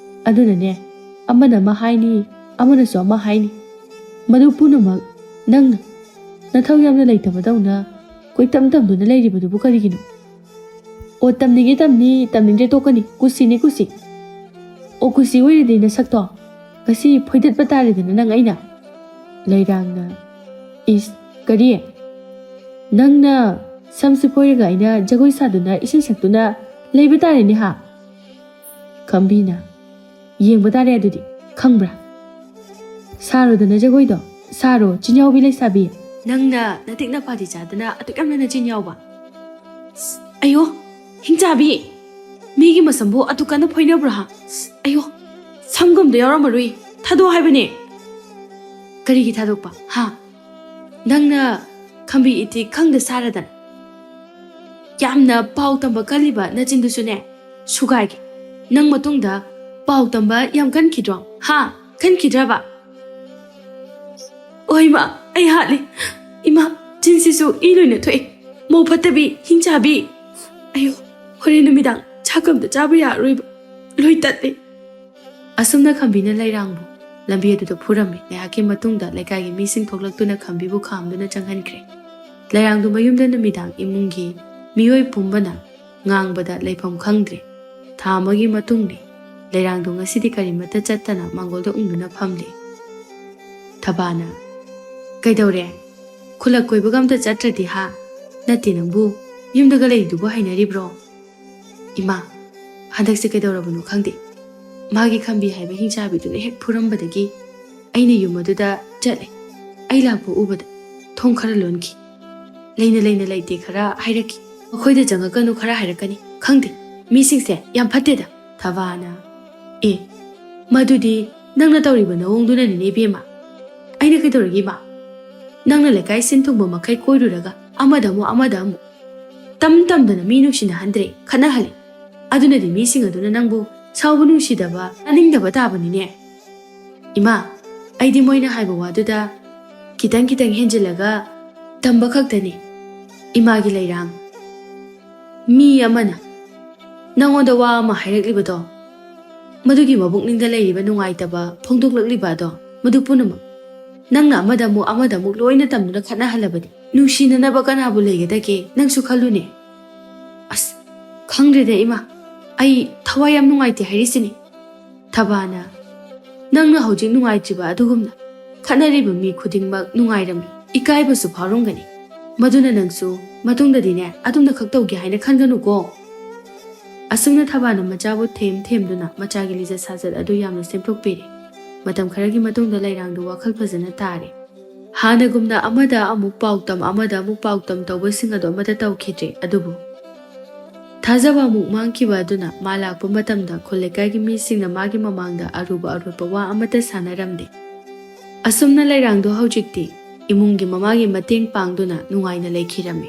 ꯑꯗꯨꯅꯅꯦ, ꯑꯃꯅ ꯑꯃ ꯍꯥꯏꯅꯤ, ꯑꯃꯅꯁꯨ ꯑꯃ ꯍꯥꯏꯅꯤ꯫ ꯃꯗꯨ ꯄꯨꯝꯅꯃꯛ ꯅꯪꯅ ꯅꯊꯧ ꯌꯥꯝꯅ ꯂꯩꯇꯕꯗꯧꯅ ꯀꯣꯏꯇꯝ ꯇꯝꯗꯨꯅ ꯂꯩꯔꯤꯕꯗꯨꯕꯨ ꯀꯔꯤꯒꯤꯅꯣ?" "ꯑꯣ, ꯇꯝꯅꯤꯡꯉꯦ ꯇꯝꯅꯤ, ꯇꯝꯅꯤꯡꯗ꯭ꯔꯦ ꯇꯣꯛꯀꯅꯤ, ꯀꯨꯁꯤꯅꯤ ꯀꯨꯁꯤ꯫ ꯑꯣ, ꯀꯨꯁꯤ ꯑꯣꯏꯔꯗꯤ ꯅꯁꯛꯇꯣ ꯉꯁꯤ ꯐꯣꯏꯗꯠꯄ ꯇꯥꯔꯦꯗꯅ ꯅꯪ ꯑꯩꯅ꯫" ꯂꯩꯔꯥꯡꯅ, "ꯏꯁ, ꯀꯔꯤ? ꯅꯪꯅ ꯁꯝꯁꯨ ꯐꯣꯏꯔꯒ ꯑꯩꯅ ꯖꯒꯣꯏ ꯁꯥꯗꯨꯅ ꯏꯁꯩ ꯁꯛꯇꯨꯅ ꯂꯩꯕ ꯇꯥꯔꯦꯅꯦ ꯍꯥ? ꯈꯝꯕꯤꯅ, ꯌꯦꯡꯕ ꯇꯥꯔꯦ ꯑꯗꯨꯗꯤ, ꯈꯪꯕ꯭ꯔꯥ? ꯁꯥꯔꯣꯗꯅ ꯖꯒꯣꯏꯗꯣ, ꯁꯥꯔꯣ, ꯆꯤꯟ ꯌꯥꯎꯕꯤ ꯂꯩꯁꯥꯕꯤ꯫ ꯅꯪꯅ ꯅꯇꯤꯛ ꯅꯄꯥꯗꯤ ꯆꯥꯗꯅ ꯑꯗꯨꯛ ꯌꯥꯝꯅ ꯅꯆꯤꯟ ꯌꯥꯎꯕ꯫ ꯑꯌꯣ, ꯍꯤꯡꯆꯥꯕꯤ! ꯃꯤꯒꯤ ꯃꯁꯝꯕꯨ ꯑꯗꯨꯛ ꯀꯟꯅ ꯐꯣꯏꯅꯕ꯭ꯔꯥ ꯍꯥ? ꯑꯌꯣ, ꯁꯝꯒꯝꯗ ꯌꯥꯎꯔꯝꯃꯔꯣꯏ꯫ ꯊꯥꯗꯣꯛꯑꯣ ꯍꯥꯏꯕꯅꯦ꯫ ꯀꯔꯤꯒꯤ ꯊꯥꯗꯣꯛꯄ? ꯍꯥ? ꯅꯪꯅ ꯈꯝꯕꯤ ꯏꯇꯤ ꯈꯪꯗ ꯁꯥꯔꯗꯅ꯫ ꯌꯥꯝꯅ ꯄꯥꯎ ꯇꯝꯕ ꯀꯜꯂꯤꯕ ꯅꯆꯤꯟꯗꯨꯁꯨꯅꯦ, ꯁꯨꯒꯥꯏꯒꯦ꯫ ꯅꯪ ꯃꯇꯨꯡꯗ ꯄꯥꯎ ꯇꯝꯕ ꯌꯥꯝ ꯀꯟꯈꯤꯗ꯭ꯔꯣ? ꯍꯥ? ꯀꯟꯈꯤꯗ꯭ꯔꯕ? ꯑꯣ ꯏꯃꯥ, ꯑꯩ ꯍꯥꯠꯂꯦ꯫ ꯏꯃꯥ, ꯆꯤꯟꯁꯤꯁꯨ ꯏ ꯂꯣꯏꯅ ꯊꯣꯛꯑꯦ꯫ ꯃꯧ ꯐꯠꯇꯕꯤ, ꯍꯤꯡꯆꯥꯕꯤ꯫ ꯑꯌꯣ, ꯍꯣꯔꯦꯟ ꯅꯨꯃꯤꯗꯥꯡ ꯆꯥꯛꯀ ꯑꯝꯇ ꯆꯥꯕ ꯌꯥꯔꯔꯣꯏꯕ꯫ ꯂꯣꯏ ꯇꯠꯂꯦ꯫ ꯑꯁꯨꯝꯅ ꯈꯝꯕꯤꯅ ꯂꯩꯔꯥꯡꯕꯨ ꯂꯝꯕꯤ ꯑꯗꯨꯗ ꯐꯨꯔꯝꯃꯤ꯫ ꯉꯥꯏꯍꯥꯛꯀꯤ ꯃꯇꯨꯡꯗ ꯂꯩꯀꯥꯏꯒꯤ ꯃꯤꯁꯤꯡ ꯊꯣꯛꯂꯛꯇꯨꯅ ꯈꯝꯕꯤꯕꯨ ꯈꯥꯝꯗꯨꯅ ꯆꯪꯍꯟꯈ꯭ꯔꯦ꯫ ꯂꯩꯔꯥꯡꯗꯨ ꯃꯌꯨꯝꯗ ꯅꯨꯃꯤꯗꯥꯡ ꯏꯃꯨꯡꯒꯤ ꯃꯤꯑꯣꯏ ꯄꯨꯝꯕꯅ ꯉꯥꯡꯕꯗ ꯂꯩꯐꯝ ꯈꯪꯗ꯭ꯔꯦ꯫ ꯊꯥ ꯑꯃꯒꯤ ꯃꯇꯨꯡꯅꯤ꯫ ꯂꯩꯔꯥꯡꯗꯣ ꯉꯁꯤꯗꯤ ꯀꯔꯤꯃꯠꯇ ꯆꯠꯇꯅ ꯃꯥꯡꯒꯣꯜꯗ ꯎꯪꯗꯨꯅ ꯐꯝꯂꯤ꯫ ꯊꯕꯥꯅ, "ꯀꯩꯗꯧꯔꯦ? ꯈꯨꯂꯛ ꯀꯣꯏꯕꯒ ꯑꯝꯇ ꯆꯠꯇ꯭ꯔꯗꯤ ꯍꯥ? ꯅꯠꯇꯦ ꯅꯪꯕꯨ, ꯌꯨꯝꯗꯒ ꯂꯩꯔꯤꯗꯨꯕꯨ ꯍꯩꯅꯔꯤꯕ꯭ꯔꯣ?" "ꯏꯃꯥ, ꯍꯟꯗꯛꯁꯦ ꯀꯩꯗꯧꯔꯕꯅꯣ ꯈꯪꯗꯦ꯫ ꯃꯥꯒꯤ ꯈꯝꯕꯤ ꯍꯥꯏꯕ ꯍꯤꯡꯆꯥꯕꯤꯗꯨꯅ ꯍꯦꯛ ꯐꯨꯔꯝꯕꯗꯒꯤ ꯑꯩꯅ ꯌꯨꯝ ꯑꯗꯨꯗ ꯆꯠꯂꯦ꯫ ꯑꯩ ꯂꯥꯛꯄ ꯎꯕꯗ ꯊꯣꯡ ꯈꯔ ꯂꯣꯟꯈꯤ꯫ ꯂꯩꯅ ꯂꯩꯅ ꯂꯩꯇꯦ ꯈꯔ ꯍꯥꯏꯔꯛꯈꯤ꯫ ꯃꯈꯣꯏꯗ ꯆꯪꯉꯛꯀꯅꯨ ꯈꯔ ꯍꯥꯏꯔꯛꯀꯅꯤ꯫ ꯈꯪꯗꯦ, ꯃꯤꯁꯤꯡꯁꯦ ꯌꯥꯝ ꯐꯠꯇꯦꯗ꯫" ꯊꯕꯥꯅ, "ꯑꯦ, ꯃꯗꯨꯗꯤ ꯅꯪꯅ ꯇꯧꯔꯤꯕ ꯅꯑꯣꯡꯗꯨꯅꯅꯤꯅꯦ ꯏꯕꯦꯝꯃ꯫ ꯑꯩꯅ ꯀꯩꯗꯧꯔꯒꯦ ꯏꯃꯥ? ꯅꯪꯅ ꯂꯩꯀꯥꯏ ꯁꯤꯟ ꯊꯨꯡꯕ ꯃꯈꯩ ꯀꯣꯏꯔꯨꯔꯒ ꯑꯃꯗ ꯑꯃꯨꯛ ꯑꯃꯗ ꯑꯃꯨꯛ ꯇꯝ ꯇꯝꯗꯅ ꯃꯤ ꯅꯨꯡꯁꯤꯅꯍꯟꯗ꯭ꯔꯦ, ꯈꯠꯅꯍꯜꯂꯦ꯫ ꯑꯗꯨꯅꯗꯤ ꯃꯤꯁꯤꯡ ꯑꯗꯨꯅ ꯅꯪꯕꯨ ꯁꯥꯎꯕ ꯅꯨꯡꯁꯤꯗꯕ, ꯇꯥꯅꯤꯡꯗꯕ ꯇꯥꯕꯅꯤꯅꯦ꯫" "ꯏꯃꯥ, ꯑꯩꯗꯤ ꯃꯣꯏꯅ ꯍꯥꯏꯕ ꯋꯥꯗꯨꯗ ꯈꯤꯇꯪ ꯈꯤꯇꯪ ꯍꯦꯟꯖꯤꯜꯂꯒ ꯇꯝꯕ ꯈꯛꯇꯅꯤ꯫ ꯏꯃꯥꯒꯤ ꯂꯩꯔꯥꯡ, ꯃꯤ ꯑꯃꯅ ꯅꯪꯉꯣꯟꯗ ꯋꯥ ꯑꯃ ꯍꯥꯏꯔꯛꯂꯤꯕꯗꯣ, ꯃꯗꯨꯒꯤ ꯃꯕꯨꯛꯅꯤꯡꯗ ꯂꯩꯔꯤꯕ ꯅꯨꯡꯉꯥꯏꯇꯕ ꯐꯣꯡꯗꯣꯛꯂꯛꯂꯤꯕ ꯑꯗꯣ, ꯃꯗꯨ ꯄꯨꯝꯅꯃꯛ ꯅꯪꯅ ꯑꯃꯗ ꯑꯃꯨꯛ ꯑꯃꯗ ꯑꯃꯨꯛ ꯂꯣꯏꯅ ꯇꯝꯗꯨꯅ ꯈꯠꯅꯍꯜꯂꯕꯗꯤ ꯅꯨꯡꯁꯤꯅꯅꯕ ꯀꯅꯥꯕꯨ ꯂꯩꯒꯗꯒꯦ? ꯅꯪꯁꯨ ꯈꯜꯂꯨꯅꯦ꯫" "ꯑꯁ, ꯈꯪꯗ꯭ꯔꯦꯗ ꯏꯃꯥ, ꯑꯩ ꯊꯋꯥꯏ ꯌꯥꯝ ꯅꯨꯡꯉꯥꯏꯇꯦ ꯍꯥꯏꯔꯤꯁꯤꯅꯤ꯫" ꯊꯕꯥꯅ, "ꯅꯪꯅ ꯍꯧꯖꯤꯛ ꯅꯨꯡꯉꯥꯏꯇ꯭ꯔꯤꯕ ꯑꯗꯨꯒꯨꯝꯅ ꯈꯠꯅꯔꯤꯕ ꯃꯤ ꯈꯨꯗꯤꯡꯃꯛ ꯅꯨꯡꯉꯥꯏꯔꯝꯂꯣꯏ, ꯏꯀꯥꯏꯕꯁꯨ ꯐꯥꯎꯔꯝꯒꯅꯤ꯫ ꯃꯗꯨꯅ ꯅꯪꯁꯨ ꯃꯇꯨꯡꯗꯗꯤꯅꯦ ꯑꯗꯨꯝꯅ ꯈꯛ ꯇꯧꯒꯦ ꯍꯥꯏꯅ ꯈꯟꯒꯅꯨꯀꯣ꯫ ꯑꯁꯨꯝꯅ ꯊꯕꯥꯅ ꯃꯆꯥꯕꯨ ꯊꯦꯝ ꯊꯦꯝꯗꯨꯅ ꯃꯆꯥꯒꯤ ꯂꯤꯆꯠ ꯁꯥꯖꯠ ꯑꯗꯨ ꯌꯥꯝꯅ ꯁꯦꯝꯗꯣꯛꯄꯤꯔꯦ꯫ ꯃꯇꯝ ꯈꯔꯒꯤ ꯃꯇꯨꯡꯗ ꯂꯩꯔꯥꯡꯗꯨ ꯋꯥꯈꯜ ꯐꯖꯅ ꯇꯥꯔꯦ꯫ ꯍꯥꯟꯅꯒꯨꯝꯅ ꯑꯃꯗ ꯑꯃꯨꯛ ꯄꯥꯎꯇꯝ, ꯑꯃꯗ ꯑꯃꯨꯛ ꯄꯥꯎꯇꯝ ꯇꯧꯕꯁꯤꯡ ꯑꯗꯨ ꯑꯃꯠꯇ ꯇꯧꯈꯤꯗ꯭ꯔꯦ꯫ ꯑꯗꯨꯕꯨ ꯊꯥꯖꯕ ꯑꯃꯨꯛ ꯃꯥꯡꯈꯤꯕ ꯑꯗꯨꯅ ꯃꯥ ꯂꯥꯛꯄ ꯃꯇꯝꯗ ꯈꯨꯜ ꯂꯩꯀꯥꯏꯒꯤ ꯃꯤꯁꯤꯡꯅ ꯃꯥꯒꯤ ꯃꯃꯥꯡꯗ ꯑꯔꯨꯕ ꯑꯔꯨꯕ ꯋꯥ ꯑꯃꯠꯇ ꯁꯥꯟꯅꯔꯝꯗꯦ꯫ ꯑꯁꯨꯝꯅ ꯂꯩꯔꯥꯡꯗꯣ ꯍꯧꯖꯤꯛꯇꯤ ꯏꯃꯨꯡꯒꯤ ꯃꯃꯥꯒꯤ ꯃꯇꯦꯡ ꯄꯥꯡꯗꯨꯅ ꯅꯨꯡꯉꯥꯏꯅ ꯂꯩꯈꯤꯔꯝꯃꯤ꯫